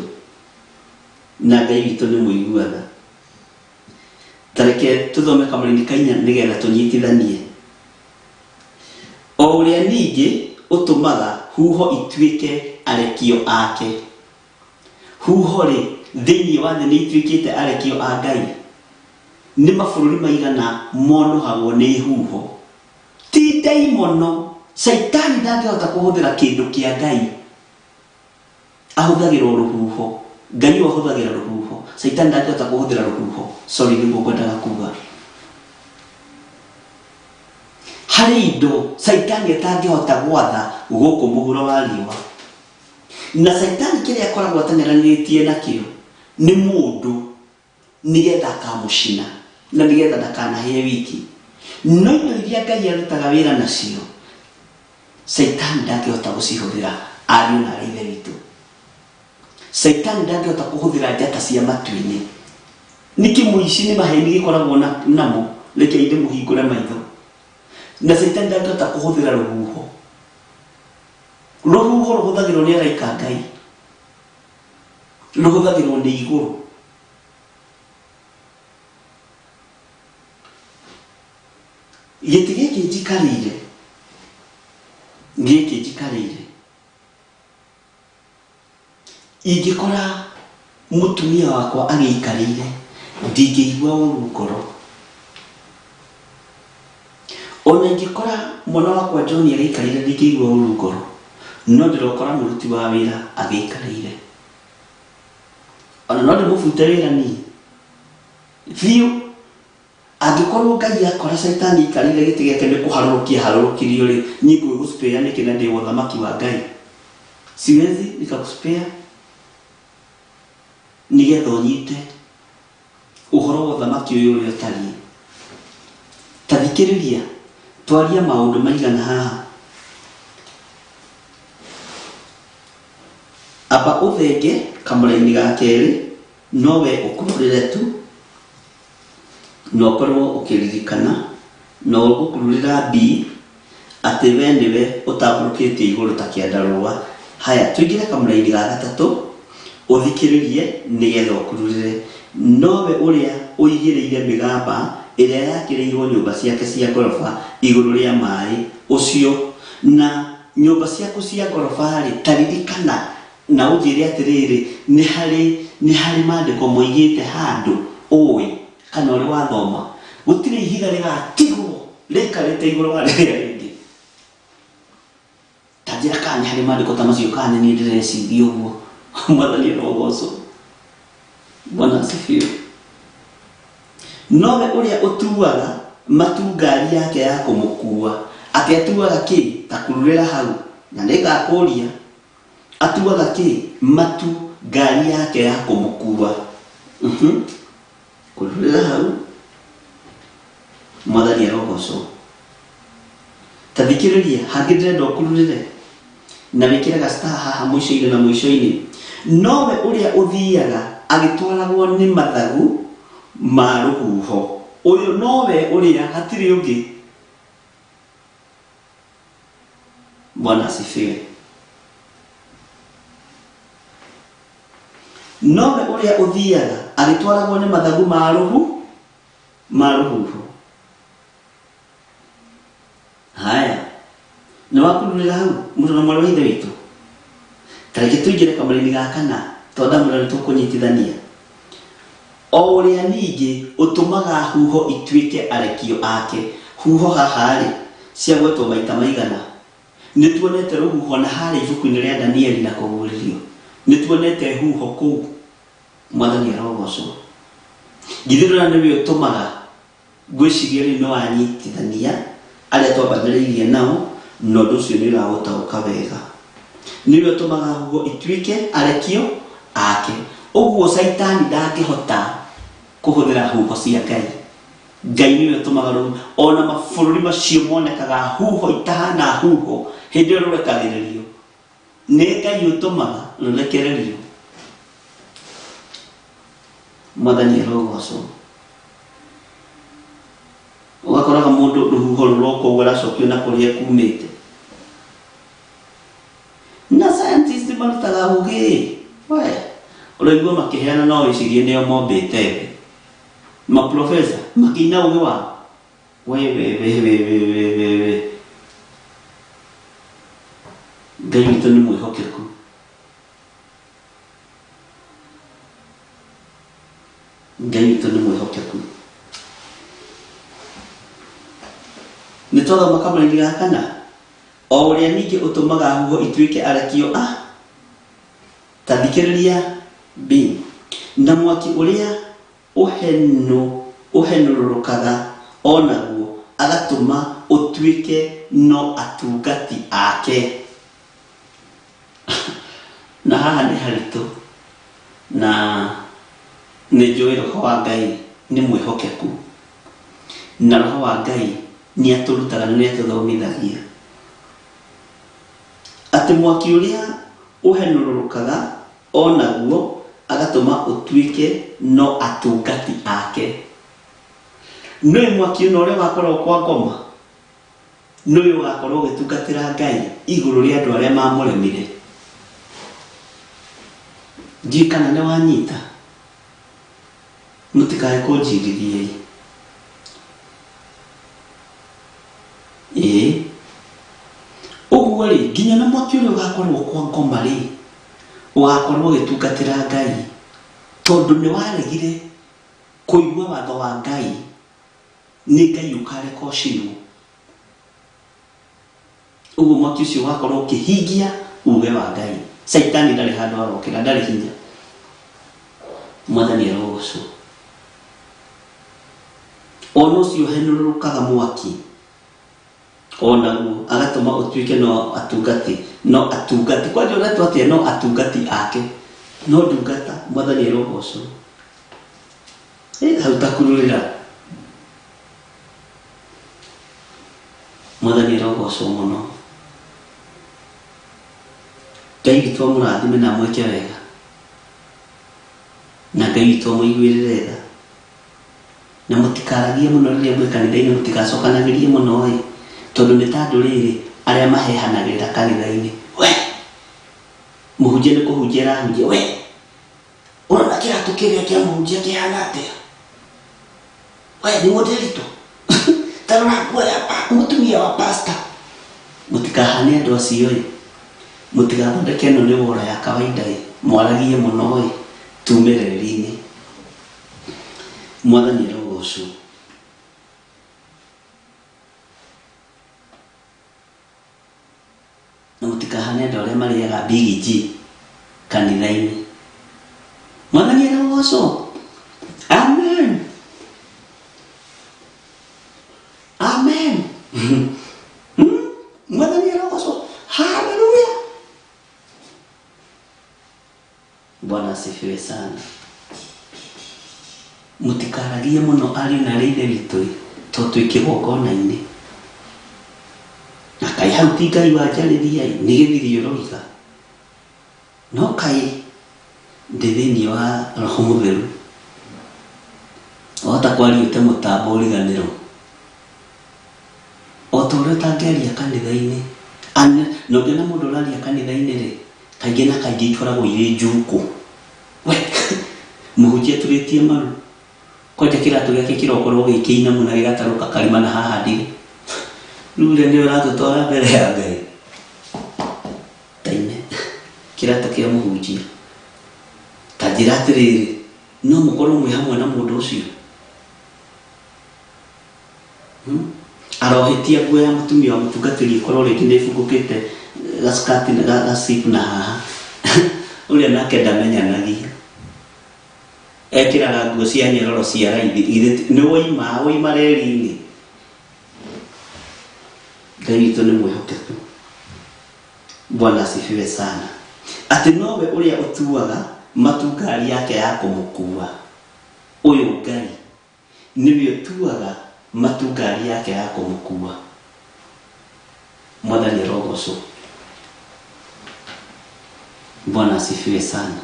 na Ngai witũ nĩ mũigua tha. Ta reke tũthome kamũraini ka inya nĩgetha tũnyitithanie. O ũrĩa ningĩ ũtũmaga huho ituĩke arekio ake. Huho-rĩ, thĩinĩ wa thĩ nĩ ituĩkĩte arekio a Ngai? Nĩ mabũrũri maigana monũhagwo nĩ huho? Ti ndaimono. Caitani ndangĩhota kũhũthĩra kĩndũ kĩa Ngai. Ahũthagĩra o rũhuho. Ngai ũyũ ahũthagĩra rũhuho. Caitani ndangĩhota kũhũthĩra rũhuho. Sorry, nĩguo ngwendaga kuga. Harĩ indo Caitani atangĩhota gwatha gũkũ mũhuro wa riũa. Na Caitani kĩrĩa akoragwo ateng'eranĩtie nakĩo nĩ mũndũ nĩgetha akamũcina na nĩgetha ndakanahĩe wiki. No indo iria Ngai arutaga wĩra nacio, Caitani ndangĩhota gũcihũthĩra ariũ na arĩ ithe witũ. Caitani ndangĩhota kũhũthĩra njata cia matu-inĩ. Nĩkĩ mũici nĩ maheni gĩkoragwo namo? Rekei ndĩmũhingũre maitho. Na Caitani ndangĩhota kũhũthĩra rũhuho. Rũhuho rũhũthagĩrwo nĩ araika a Ngai, rũhũthagĩrwo nĩ igũrũ. Gĩtĩ gĩkĩ njikarĩire, gĩkĩ njikarĩire, ingĩkora mũtumia wakwa agĩikarĩire, ndingĩigua ũru ngoro. Ona ingĩkora mwana wakwa John agĩikarĩire ndingĩigua ũru ngoro, no ndĩrokora mũruti wa wĩra agĩikarĩire. Ona no ndĩmũbute wĩra niĩ biũ. Angĩkorwo Ngai akora Caitani aikarĩire gĩtĩ gĩake nĩ kũharũrũkia aharũrũkirio rĩ, niĩ ngũgĩgũspare nĩkĩ na ndĩ wa ũthamaki wa Ngai? Siwezi nikakuspare nĩgetha ũnyite ũhoro wa ũthamaki ũyũ ũrĩa ũtariĩ. Ta thikĩrĩria, twaria maũndũ maigana haha. Amba ũthenge kamũraini ga kerĩ, no we ũkururĩre tu na ũkorwo ũkĩririkana na ũgũkururĩra B atĩ we nĩwe ũtambũrũkĩtie igũrũ ta kĩandarũa. Haya, tũingĩre kamũraini ga gatatũ, ũthikĩrĩrie nĩgetha ũkururĩre. Nowe ũrĩa ũigĩrĩire mĩgamba ĩrĩa yakĩrĩirwo nyũmba ciake cia ngoroba igũrũ rĩa maĩ, ũcio. Na nyũmba ciaku cia ngoroba-rĩ, ta ririkana Na ũnjĩre atĩrĩrĩ, nĩ harĩ, nĩ harĩ maandĩko moigĩte handũ ũĩ kana ũrĩ wathoma, gũtirĩ ihiga rĩgatigwo rĩikarĩte igũrũ wa rĩrĩa rĩngĩ. Ta njĩra kana nĩ harĩ maandĩko ta macio kana nĩ niĩ ndĩreciria ũguo. Mwathani arogocwo. Bwana asifiwe. Nowe ũrĩa ũtuaga matu ngari yake ya kũmũkuua, atĩ atuaga kĩ? Ta kururĩra hau, na nĩngakũũria. Atuaga kĩ? Matu ngari yake ya kũmũkua. Kũrũrĩra hau, Mwathani arogocwo. Ta thikĩrĩria, hangĩ ndĩrenda ũkururĩre na wĩkĩre ga star haha mũico-inĩ na mũico-inĩ. Nowe ũrĩa ũthiaga agĩtwaragwo nĩ mathagu ma rũhuho. Ũyũ nowe ũrĩa, hatirĩ ũngĩ. Bwana asifiwe. Nowe ũrĩa ũthiaga agĩtwaragwo nĩ mathagu ma rũhu ma rũhuho. Haya, nĩ wakururĩra hau mũrũ na mwarĩ wa ithe witũ. Ta reke tũingĩre kamũraini ga kana tondũ ndamwĩra nĩ tũkũnyitithania. O ũrĩa ningĩ ũtũmaga huho ituĩke arekio ake. Huho haha-rĩ, ciagwetwo maita maigana? Nĩ tuonete rũhuho na harĩa ibuku-inĩ rĩa Danieli na Kũguũrĩrio. Nĩ tuonete huho kũu. Mwathani arogocwo. Githĩ ndũrona nĩwe ũtũmaga Ngwĩciria rĩu nĩ wanyitithania arĩa twambanĩrĩirie nao, na ũndũ ũcio nĩ ũragũtaũka wega. Nĩwe ũtũmaga huho ituĩke arekio ake. Ũguo Caitani ndangĩhota kũhũthĩra huho cia Ngai. Ngai nĩwe ũtũmaga rũhuho. Ona mabũrũri macio monekaga huho itahana huho, hĩndĩ ĩyo rũrekagĩrĩrio. Nĩ Ngai ũtũmaga rũrekererio. Mwathani arogocwo. Ũgakoraga mũndũ rũhuho rũroka ũguo aracokio na kũrĩa kumĩte. Na scientist marutaga ũgĩ. We, ũraigua makĩheana no wĩcirie nĩo mombĩte thĩ. Maprofesa makĩina ũgĩ wao. We we we we we we we we. Ngai witũ nĩ mwĩhokeku. Ngai witũ nĩ mwĩhokeku. Nĩ twathoma kamũraini ga kana? O ũrĩa ningĩ ũtũmaga huho ituĩke arekio a ta thikĩrĩria B. Na mwaki ũrĩa ũhenũ ũhenũrũrũkaga o naguo agatũma ũtuĩke no atungati ake. Na haha nĩ haritũ, na nĩ njũĩ Roho wa Ngai nĩ mwĩhokeku, na Roho wa Ngai nĩ atũrutaga na nĩ atũthomithagia atĩ mwaki ũrĩa ũhenũrũrũkaga o naguo agatũma ũtuĩke no atungati ake. Nĩũĩ mwaki ũno ũrĩa wakoragwo kwa ngoma? Nũyũ ũgakorwo ũgĩtungatĩra Ngai igũrũ rĩa andũ arĩa mamũremire. Ndiũĩ kana nĩ wanyita. Mũtikae kũnjirithia-ĩ. Ĩĩ. Ũguo-rĩ, nginya na mwaki ũrĩa ũgakorwo kwa ngoma-rĩ, ũgakorwo ũgĩtungatĩra Ngai tondũ nĩ waregire kũigua watho wa Ngai, nĩ Ngai ũkareka ũcinwo. Ũguo mwaki ũcio ũgakorwo ũkĩhingia uge wa Ngai. Caitani ndarĩ handũ arokĩra, ndarĩ hinya. Mwathani arogocwo. Ona ũcio ũhenũrũrũkaga mwaki, onaguo agatũma ũtuĩke no atungati, no atungati, kwanja ũretwo atĩa? No atungati ake, no ndungata. Mwathani arogocwo. Hau takururĩra. Mwathani arogocwo mũno. Ngai witũ amũrathime na amwĩke wega. Na Ngai witũ amũiguĩrĩre tha. Na mũtikaragie mũno rĩrĩa mwĩ kanitha-inĩ, mũtigacokanagĩrie mũno ĩ, tondũ nĩ ta andũ rĩrĩ arĩa mahehanagĩrĩra kanitha-inĩ. We! Mũhunjia nĩ kũhunjia arahunjia, we! Ũrona kĩratũ kĩrĩa kĩa mũhunjia kĩhana atĩa? We nĩ mũndĩritũ. Ta rora nguo ya mũtumia wa pastor. Mũtikahane andũ acio ĩ. Mũtigathondeke ĩno nĩ wora ya kawaida ĩ. Mwaragie mũno ĩ. Tume reri-inĩ. Mwathani arogocwo. Na mũtikahane andũ arĩa marĩaga Big G kanitha-inĩ. Mwathani arogocwo. Amen. Amen. Mwathani arogocwo. Haleluya. Bwana asifiwe sana. Mũtikaragie mũno ariũ na arĩ ithe witũ ĩ, tondũ twĩ kĩgongona-inĩ. Na kaĩ hau ti Ngai wanjarĩria ĩ, nĩ gĩthiri ũroiga. No kaĩ ndĩ thĩinĩ wa Roho Mũtheru. Wahota kwaria ũte mũtambo ũriganĩrwo. O ta ũrĩa ũtangĩaria kanitha-inĩ. Na ũngĩona mũndũ ũraria kanitha-inĩ rĩ, Kaingĩ na kaingĩ ikoragwo irĩ njukũ. We! Mũhunjia aturĩtie maru. Kwanja kĩratũ gĩake kĩrokorwo gĩ kĩinamu na gĩgatarũka karima na haha ndirĩ. Rĩu ũrĩa nĩwe ũratũtwara mbere ya Ngai. Taine. Kĩratũ kĩa mũhunjia. Ta njĩra atĩrĩrĩ, no mũkorwo mwĩ hamwe na mũndũ ũcio? Hmm? Arohĩtia nguo ya mũtumia wa mũtungatĩri ĩkorwo rĩngĩ nĩ ĩbungũkĩte gaskati na gacip na haha ũrĩa nake ndamenyanagia ekĩraga nguo cia nyororo cia raithi githĩ nĩ woima woima reri-inĩ. Ngai witũ nĩ mwĩhokeku. Bwana asifiwe sana. Atĩ nowe ũrĩa ũtuaga matu ngari yake ya kũmũkua. Ũyũ Ngai Nĩwe ũtuaga matu ngari yake ya kũmũkua. Mwathani arogocwo. Bwana asifiwe sana.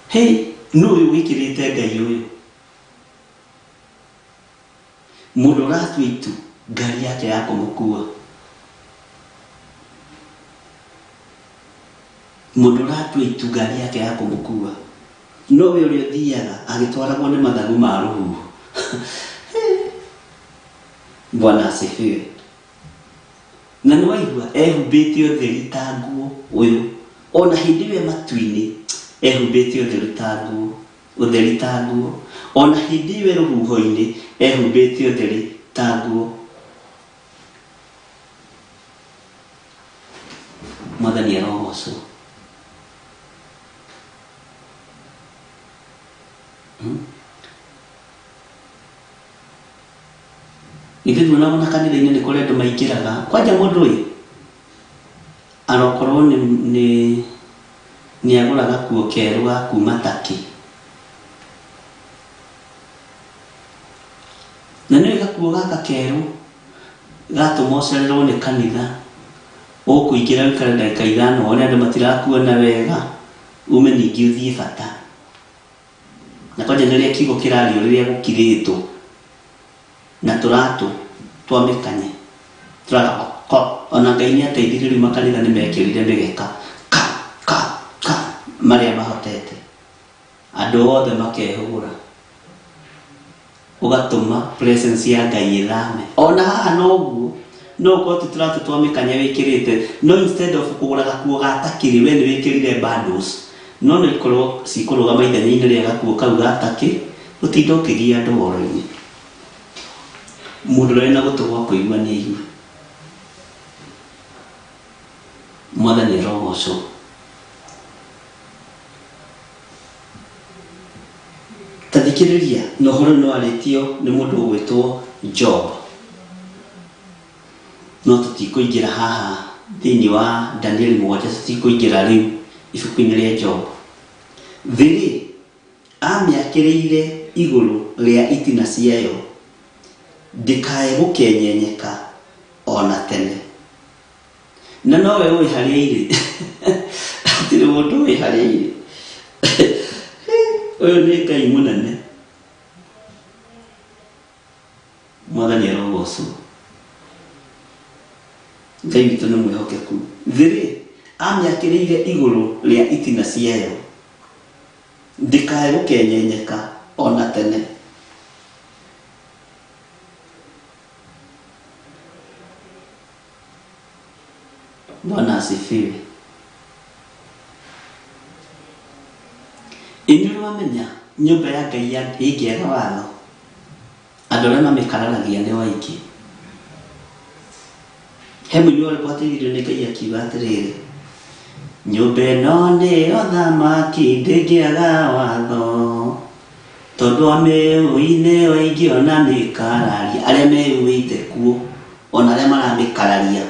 Hey, nũ ũyũ wĩkĩrĩte Ngai ũyũ? Mũndũ ũratua itu ngari yake ya kũmũkua. Mũndũ ũratua itu ngari yake ya kũmũkua. Nowe ũrĩa ũthiaga agĩtwaragwo nĩ mathagu ma rũhuho. Bwana asifiwe. Na nĩ waigua ehumbĩte ũtheri ta nguo ũyũ. Ona hĩndĩ ĩyo e matu-inĩ ehumbĩte ũtheru ta nguo, ũtheri ta nguo. Ona hĩndĩ ĩyo e rũhuho-inĩ ehumbĩte ũtheri ta nguo. Mwathani arogocwo. Ithuĩ tuonaga ona kanitha-inĩ nĩ kũrĩ andũ maingĩraga kwanja mũndũ ĩ arokorwo nĩ nĩ nĩ agũra gakuo kerũ ga kuma Turkey. Na nĩũĩ gakuo gaka kerũ gatũma ũcererwo nĩ kanitha ũkũingĩra ũikare ndagĩka ithano wone andũ matirakuona wega ume ningĩ ũthiĩ bata. Na kwanja rĩrĩa kiugo kĩrario rĩrĩa gũkirĩtwo na tũratũ twa mĩkanye. Tũraga ko ona Ngai nĩ ateithirie rĩu makanitha nĩ mekĩrire mĩgeka ka ka ka marĩa mahotete. Andũ othe makehũgũra. Ũgatũma presence ya Ngai ĩthame. Ona haha noguo, no ũkorwo ti tũratũ twa mĩkanye wĩkĩrĩte, no instead of kũgũra gakuo ga takĩrĩ we nĩ wĩkĩrire bundles. No no ikorwo cikũrũgama ithenya-inĩ rĩa gakuo kau ga takĩ, ũtinde ũkĩgia andũ ũhoro-inĩ. Mũndũ ũrĩa wĩna gũtũ gwa kũigua nĩ aigue. Mwathani arogocwo. Ta thikĩrĩria, na ũhoro ũyũ nĩ warĩtio nĩ mũndũ ũgwĩtwo Job. No tũtikũingĩra haha thĩinĩ wa Danieli mũgwanja, tũtikũingĩra rĩu ibuku-inĩ rĩa Job. Thĩ-rĩ, amĩakĩrĩire igũrũ rĩa itina ciayo, ndĩkae gũkenyenyeka o na tene. Na nowe ũĩ harĩa irĩ. Hatirĩ mũndũ ũĩ harĩa irĩ. Ũyũ nĩ Ngai mũnene. Mwathani arogocwo. Ngai witũ nĩ mwĩhokeku. Thĩ-rĩ, amĩakĩrĩire igũrũ rĩa itina ciayo, ndĩkae gũkenyenyeka o na tene. Bwana asifiwe. Ĩ nĩ wamenya nyũmba ya Ngai ĩngĩaga watho, andũ arĩa mamĩkararagia nĩo aingĩ. He mũini ũrĩkũ wateithirio nĩ Ngai akiuga atĩrĩrĩ, nyũmba ĩno nĩyo thamaki ndĩngĩaga watho, tondũ amĩũi nĩo aingĩ ona mĩkararia, arĩa meyũĩte kuo ona arĩa maramĩkararia.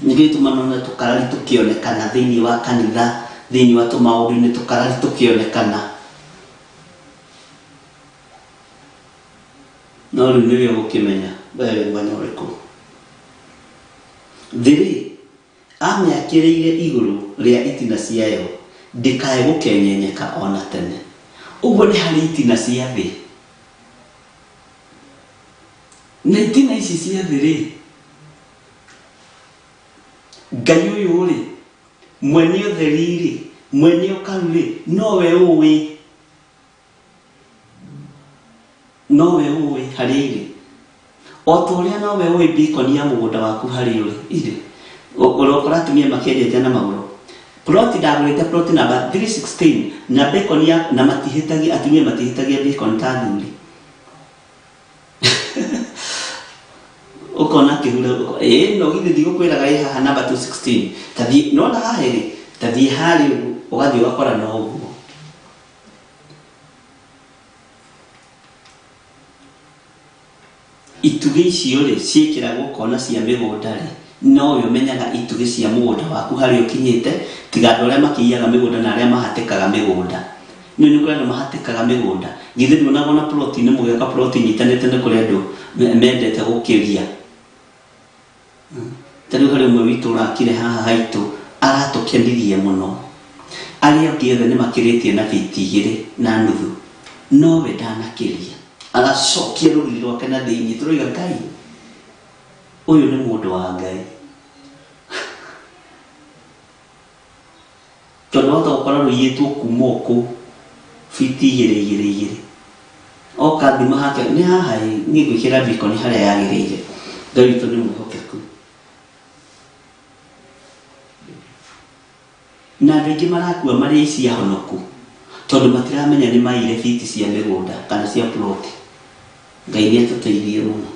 Nĩkĩo gĩtũmaga none tũkarari tũkĩonekana thĩinĩ wa kanitha, thĩinĩ wa tũmaũndũ-inĩ tũkarari tũkĩonekana. No rĩu nĩwe ũgũkĩmenya we wĩ mwena ũrĩkũ. Thĩ-rĩ, amĩakĩrĩire igũrũ rĩa itina ciayo, ndĩkae gũkenyenyeka o na tene. Ũguo nĩ harĩ itina cia thĩ. Na itina ici cia thĩ-rĩ, Ngai ũyũ-rĩ, mwene ũtheri-rĩ, mwene ũkaru-rĩ, nowe ũĩ, nowe ũĩ harĩa irĩ. O ta ũrĩa nowe ũĩ beacon ya mũgũnda waku harĩa ũrĩ irĩ. Ũrokora atumia makĩenjete na magũrũ. Plot ndagũrĩte plot number 316 na beacon ya na matihĩtagia atumia matihĩtagia beacon ta athuri. Ũkona akĩhura ĩĩ no githĩ ndigũkwĩraga ĩ haha number 216 ta thiĩ nĩwona haha ĩrĩ ta thiĩ harĩa ũguo ũgathiĩ ũgakora no ũguo. Itugĩ icio-rĩ, ciĩkĩragwo kona cia mĩgũnda-rĩ, nowe ũmenyaga itugĩ cia mũgũnda waku harĩa ũkinyĩte, tiga andũ arĩa makĩiyaga mĩgũnda na arĩa mahatĩkaga mĩgũnda. Nĩũĩ nĩ kũrĩ andũ mahatĩkaga mĩgũnda? Githĩ nduonaga ona plot-inĩ mũgĩaka plot inyitanĩte nĩ kũrĩ andũ mendete gũkĩria? Ta rĩu harĩ ũmwe witũ ũrakire haha haitũ, aratũkenirie mũno. Arĩa angĩ othe nĩ makĩrĩtie na biti igĩrĩ na nuthu, no we ndanakĩria. Agacokia rũgiri rwake na thĩinĩ, tũroiga Ngai, ũyũ nĩ mũndũ wa Ngai. Tondũ wahota gũkora rũiyĩtwo kuma o kũu biti igĩrĩ igĩrĩ igĩrĩ. Oka thima hake, nĩ haha ĩ, niĩ ngwĩkĩra mbikoni harĩa yagĩrĩire. Ngai witũ nĩ mwĩhokeku. Na andũ aingĩ marakua marĩ aici ahonoku tondũ matiramenya nĩ maiyire biti cia mĩgũnda kana cia plot. Ngai nĩ atũteithie mũno.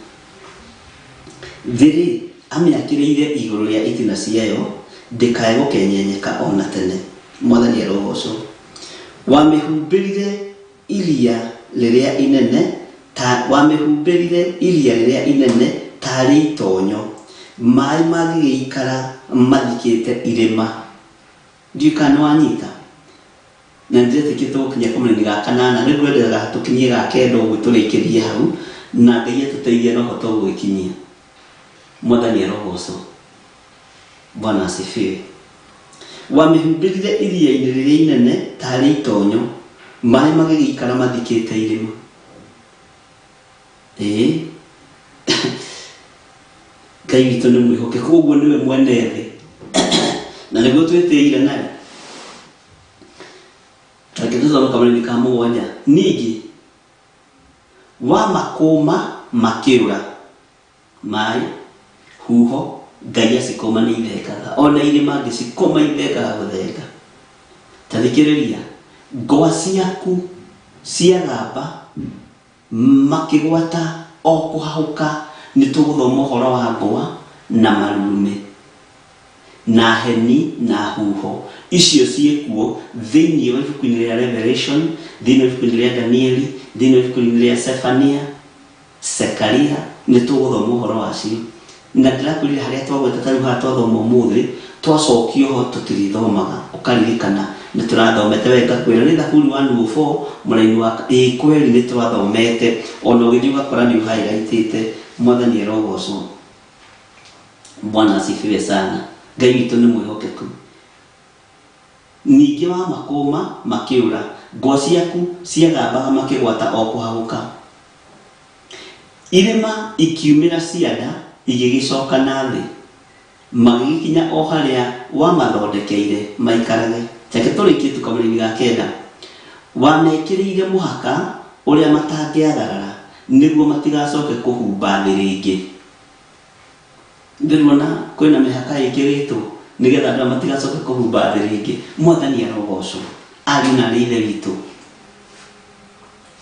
Thĩ-rĩ, amĩakĩrĩire igũrũ rĩa itina ciayo, ndĩkae gũkenyenyeka o na tene. Mwathani arogoocwo. Wamĩhumbĩrire iria rĩrĩa inene ta, wamĩhumbĩrire iria rĩrĩa inene taarĩ itonyo, maaĩ mangĩgĩikara mathikĩte irĩma. Ndiũĩ kana nĩwanyita. Na nĩndĩretĩkia tũgũkinya kamũrĩmi ga kanana, rĩu ngwendaga tũkinyie ga kenda ũguo tũrĩkĩrie hau, na Ngai atũteithie no hote gũgĩkinyia. Mwathani arogocwo. Bwana asifiwe. Wamĩhumbĩrire iria-inĩ rĩrĩa inene tarĩ itonyo, maĩ magĩgĩikara mathikĩte irĩma. Ĩĩ. Ngai witũ nĩ mwĩhokeku, ũguo nĩwe mwene thĩ na nĩguo twĩtĩire nayo. Reke tũthome kamũraini ka mũgwanja. Ningĩ wamakũma makĩũra maĩ, huho, Ngai acikũma nĩ ithekaga, ona irĩma angĩcikũma ithekaga gũtheka. Ta thikĩrĩria, ngwa ciaku ciagamba Makĩgwata o kũhahũka nĩtũgũthoma ũhoro wa ngwa na marurumĩ, na heni na huho. Icio ciĩkuo thĩinĩ wa ibuku-inĩ rĩa Revelation, thĩinĩ wa ibuku-inĩ rĩa Danieli, thĩinĩ wa ibuku-inĩ rĩa Sefania, Zekaria, nĩtũgũthoma ũhoro wacio. Na ndĩrakwĩrire harĩa twagweta ta rĩu haha twathoma ũmũthĩ, twacokio ho tũtirĩthomaga, ũkaririkana nĩ tũrathomete we ngakwĩra nĩ Thaburi 104 mũraini wa ĩĩ kweri nĩ twathomete, ona ũgĩthiĩ ũgakora nĩ ũhighlightĩte, Mwathani arogocwo. Bwana asifiwe sana. Ngai witũ nĩ mwĩhokeku. Ningĩ wamakũma makĩũra, ngwa ciaku ciagambaga makĩgwata o kũhagũka. Irĩma ikiumĩra cianda igĩgĩcoka na thĩ, magĩgĩkinya o harĩa wamathondekeire maikarage. Reke tũrĩkie tu kamũraini ga kenda. Wamekĩrĩire mũhaka ũrĩa matangĩagarara, nĩguo matigacoke kũhumba thĩ rĩngĩ. Ndĩrona kwĩna mĩhaka ĩkĩrĩtwo nĩgetha andũ aya matigacoke kũhumba thĩ rĩngĩ. Mwathani arogocwo. Ariũ na aarĩ a Ithe witũ.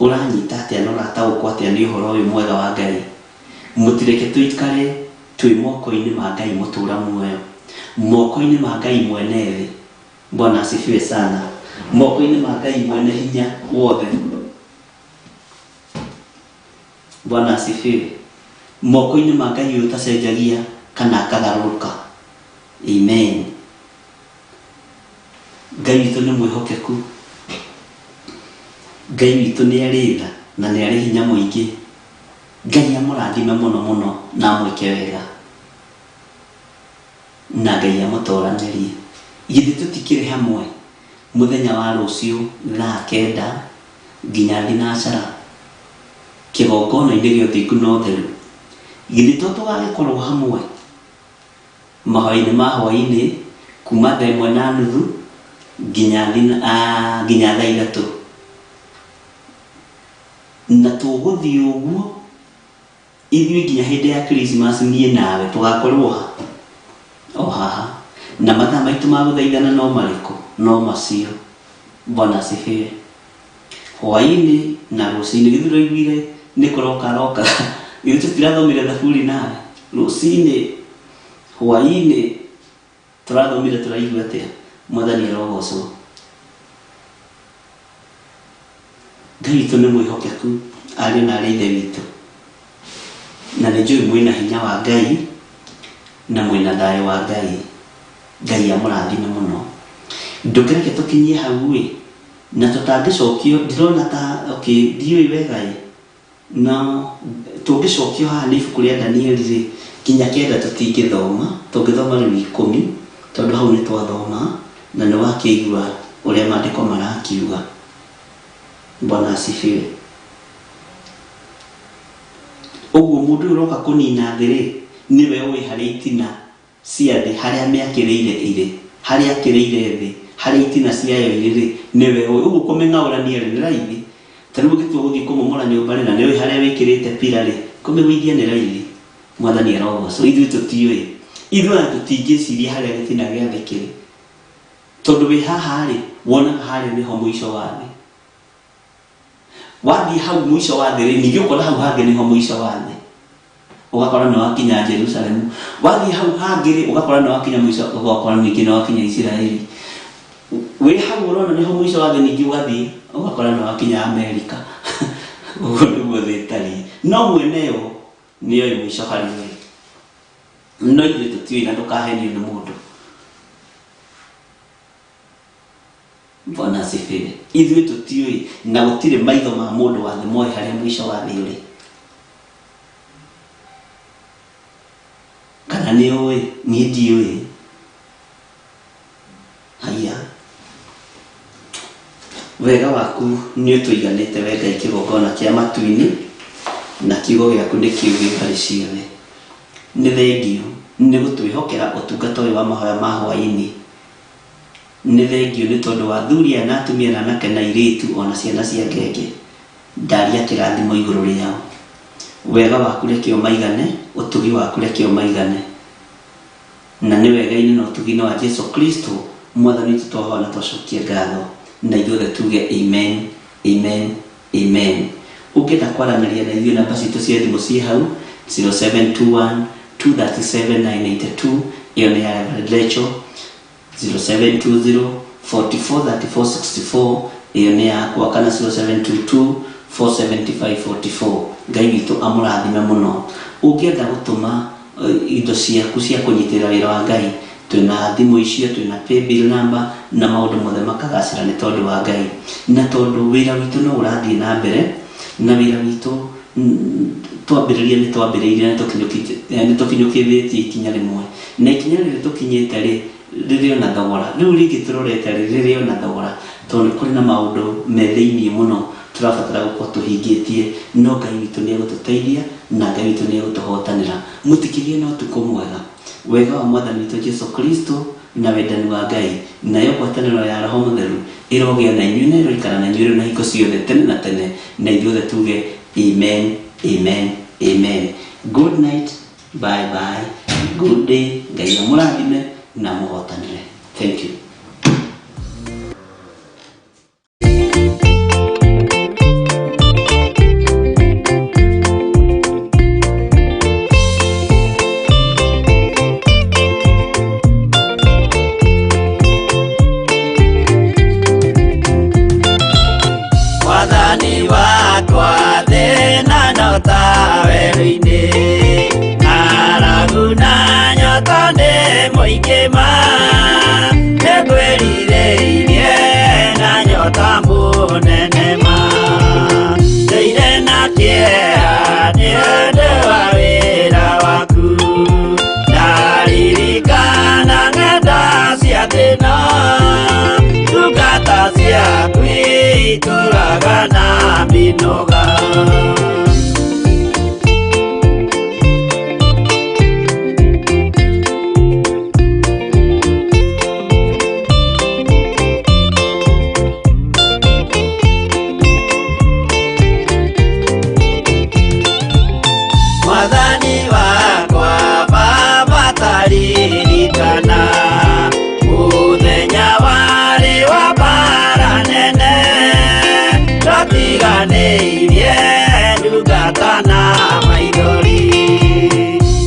Ũranyita atĩa na ũrataũkwo atĩa nĩ ũhoro ũyũ mwega wa Ngai? Mũtireke tũikare twĩ moko-inĩ ma Ngai mũtũra muoyo, moko-inĩ ma Ngai mwene thĩ. Bwana asifiwe sana. Moko-inĩ ma Ngai mwene hinya wothe. Bwana asifiwe. Moko-inĩ ma Ngai ũyũ ũtacenjagia kana akagarũrũka. Amen. Ngai witũ nĩ mwĩhokeku. Ngai witũ nĩ arĩ tha na nĩ arĩ hinya mũingĩ. Ngai amũrathime mũno mũno na amwĩke wega. Na Ngai amũtoranĩrie. Githĩ tũtikĩrĩ hamwe mũthenya wa rũciũ thaa kenda nginya thinacara kĩgongona-inĩ gĩa ũthingu na ũtheru? Githĩ to tũgagĩkorwo hamwe? Mahoya-inĩ ma hwaĩ-inĩ kuma thaa ĩmwe na nuthu nginya thina, ah, nginya thaa ithatũ. Na tũgũthiĩ ũguo ithuĩ nginya hĩndĩ ya Christmas niĩ nawe tũgakorwo ha? O haha. Na mathaa maitũ ma gũthaithana no marĩkũ? No macio. Bwana asifiwe. Hwaĩ-inĩ na rũcinĩ, githĩ ndũraiguire nĩ kũroka aroka? Githĩ tũtirathomire thaburi nawe? Rũcinĩ, hwaĩ-inĩ tũrathomire tũraigua atĩa? Mwathani arogocwo. Ngai witũ nĩ mwĩhokeku, ariũ na aarĩ a Ithe witũ. Na nĩ njũĩ mwĩna hinya wa Ngai na mwĩna thayũ wa Ngai. Ngai amũrathime mũno. Ndũkĩreke tũkinyie hau ĩ, na tũtangĩcokio ndirona ta okay ndiũĩ wega ĩ, no tũngĩcokio haha nĩ ibuku rĩa Danieli rĩ, nginya kenda tũtingĩthoma, tũngĩthoma rĩu ikũmi, tondũ hau nĩ twathoma na nĩ wakĩigua ũrĩa maandĩko marakiuga. Bwana asifiwe. Ũguo mũndũ ũyũ ũroka kũnina thĩ rĩ, nĩwe ũĩ harĩa itina cia thĩ, harĩa amĩakĩrĩire irĩ, harĩa akĩrĩire thĩ, harĩa itina ciayo irĩ-rĩ, nĩwe ũĩ. Ũguo kũmĩng'aũrania-rĩ, nĩ raithi. Ta rĩu ũngĩtua gũthiĩ kũmomora nyũmba-rĩ, na nĩũĩ harĩa wĩkĩrĩte pira-rĩ, kũmĩgũithia nĩ raithi. Mwathani arogocwo. Ithuĩ tũtiũĩ. Ithuĩ ona tũtingĩciria harĩa gĩtina gĩa thĩ kĩrĩ. Tondũ wĩ haha-rĩ, wonaga harĩa nĩho mũico wa thĩ. Wathiĩ hau mũico wa thĩ rĩ, ningĩ ũkona hau hangĩ nĩho mũico wa thĩ. Ũgakora nĩ wakinya Jerusalemu. Wathiĩ hau hangĩ rĩ, ũgakora nĩ wakinya mũico, ũgakora ningĩ nĩ wakinya Isiraeli. Wĩ hau ũrona nĩho mũico wa thĩ ningĩ ũgathiĩ ũgakora nĩ wakinya Amerika. Ũguo nĩguo thĩ ĩtariĩ. No mwene yo nĩoĩ mũico harĩa ũrĩ. No ithuĩ tũtiũĩ na ndũkahenio nĩ mũndũ. Bwana asifiwe. Ithuĩ tũtiũĩ na gũtirĩ maitho ma mũndũ wa thĩ moĩ harĩa mũico wa thĩ ũrĩ. Kana nĩ ũĩ? Niĩ ndiũĩ. Haiya. Wega waku nĩ ũtũiganĩte we Ngai kĩgongona kĩa matu-inĩ na kiugo gĩaku nĩ kĩũgĩ mbarĩ ciothe. Nĩ thengiũ nĩ gũtwĩhokera ũtungata ũyũ wa mahoya ma hwaĩ-inĩ. Nĩ thengiũ nĩ tondũ wa athuri aya na atumia na anake na airĩtu o na ciana cia ngenge. Ndaria kĩrathimo igũrũ rĩao. Wega waku reke ũmaigane, ũtugi waku reke ũmaigane. Na nĩ wega-inĩ na ũtugi-inĩ wa Jesu Kristo Mwathani witũ twahoya na twacokia ngatho. Na ithuothe tuge amen, amen, amen. Ũngĩenda kwaranĩria na ithuĩ namba citũ cia thimũ ciĩ hau 0721 237 982 ĩyo nĩ ya Reverend Rachel 0720 44 34 64 ĩyo nĩ yakwa kana 0722 475 44 Ngai witũ amũrathime mũno. Ũngĩenda gũtũma indo ciaku cia kũnyitĩrĩra wĩra wa Ngai twĩna thimũ icio twĩna paybill number na maũndũ mothe makagacĩra nĩ tondũ wa Ngai na tondũ wĩra witũ no ũrathiĩ na mbere na wĩra witũ twambĩrĩria nĩ twambĩrĩirie na nĩ tũkinyũkithĩtie ikinya rĩmwe na ikinya rĩrĩ tũkinyĩte rĩ rĩrĩ ona thogora rĩu rĩngĩ tũrorete rĩ rĩrĩ ona thogora tondũ nĩ kũrĩ na maũndũ me thĩiniĩ mũno tũrabatara gũkorwo tũhingĩtie no Ngai witũ nĩ egũtũteithia na Ngai witũ nĩ egũtũhotanĩra. Mũtikĩgĩe na ũtukũ mwega. Wega wa Mwathani witũ Jesu Kristo na wendani wa Ngai nayo ngwatanĩro ya Roho Mũtheru ĩrogĩa na inyuĩ na ĩroikara na inyuĩ rĩu na hingo ciothe tene na tene na ithuothe tuge amen, amen, amen. Good night, bye bye, good day. Ngai amũrathime na amũhotanĩre. Thank you. Mwathani wakwa thĩna no ta werũ-inĩ ng'aragu na nyota nĩ mũingĩ ma nĩngwĩrirĩirie na nyota mũnene ma ndũire na kĩeha nĩ ũndũ wa wĩra waku ndaririkana ng'enda cia thĩna ndungata ciaku itũraga na mĩnoga. Mwathani wakwa Baba taririkana mũthenya warĩ wa mbara nene twatiganĩirie ndungata na maithori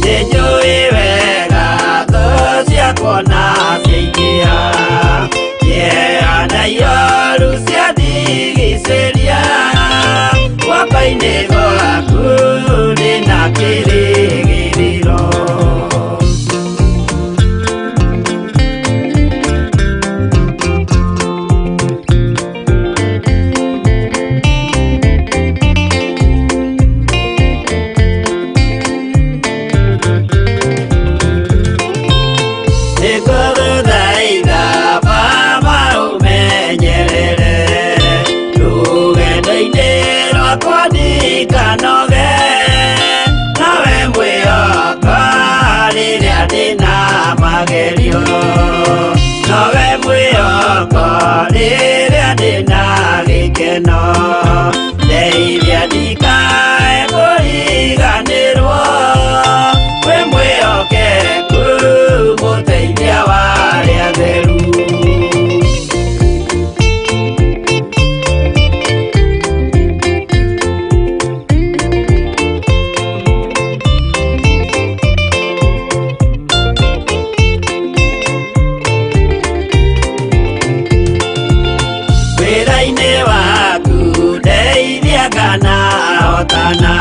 nĩnjũĩ wega thũ ciakwa na ciaingĩha kĩeha na ioru ciandigicĩria guoko-inĩ gwaku ndĩna kĩrĩgĩrĩro. Nĩngũgũthaitha Baba ũmenyerere rũgendo-inĩ rwakwa ndikanoge nawe mwĩhoka rĩrĩa ndĩna magerio nowe mwĩhoko rĩrĩa ndĩna gĩkeno ndeithia ndikae kũriganĩrwo wĩ mwĩhokeku mũteithia wa arĩa atheru. Wĩra-inĩ waku ndeithia kana hotana.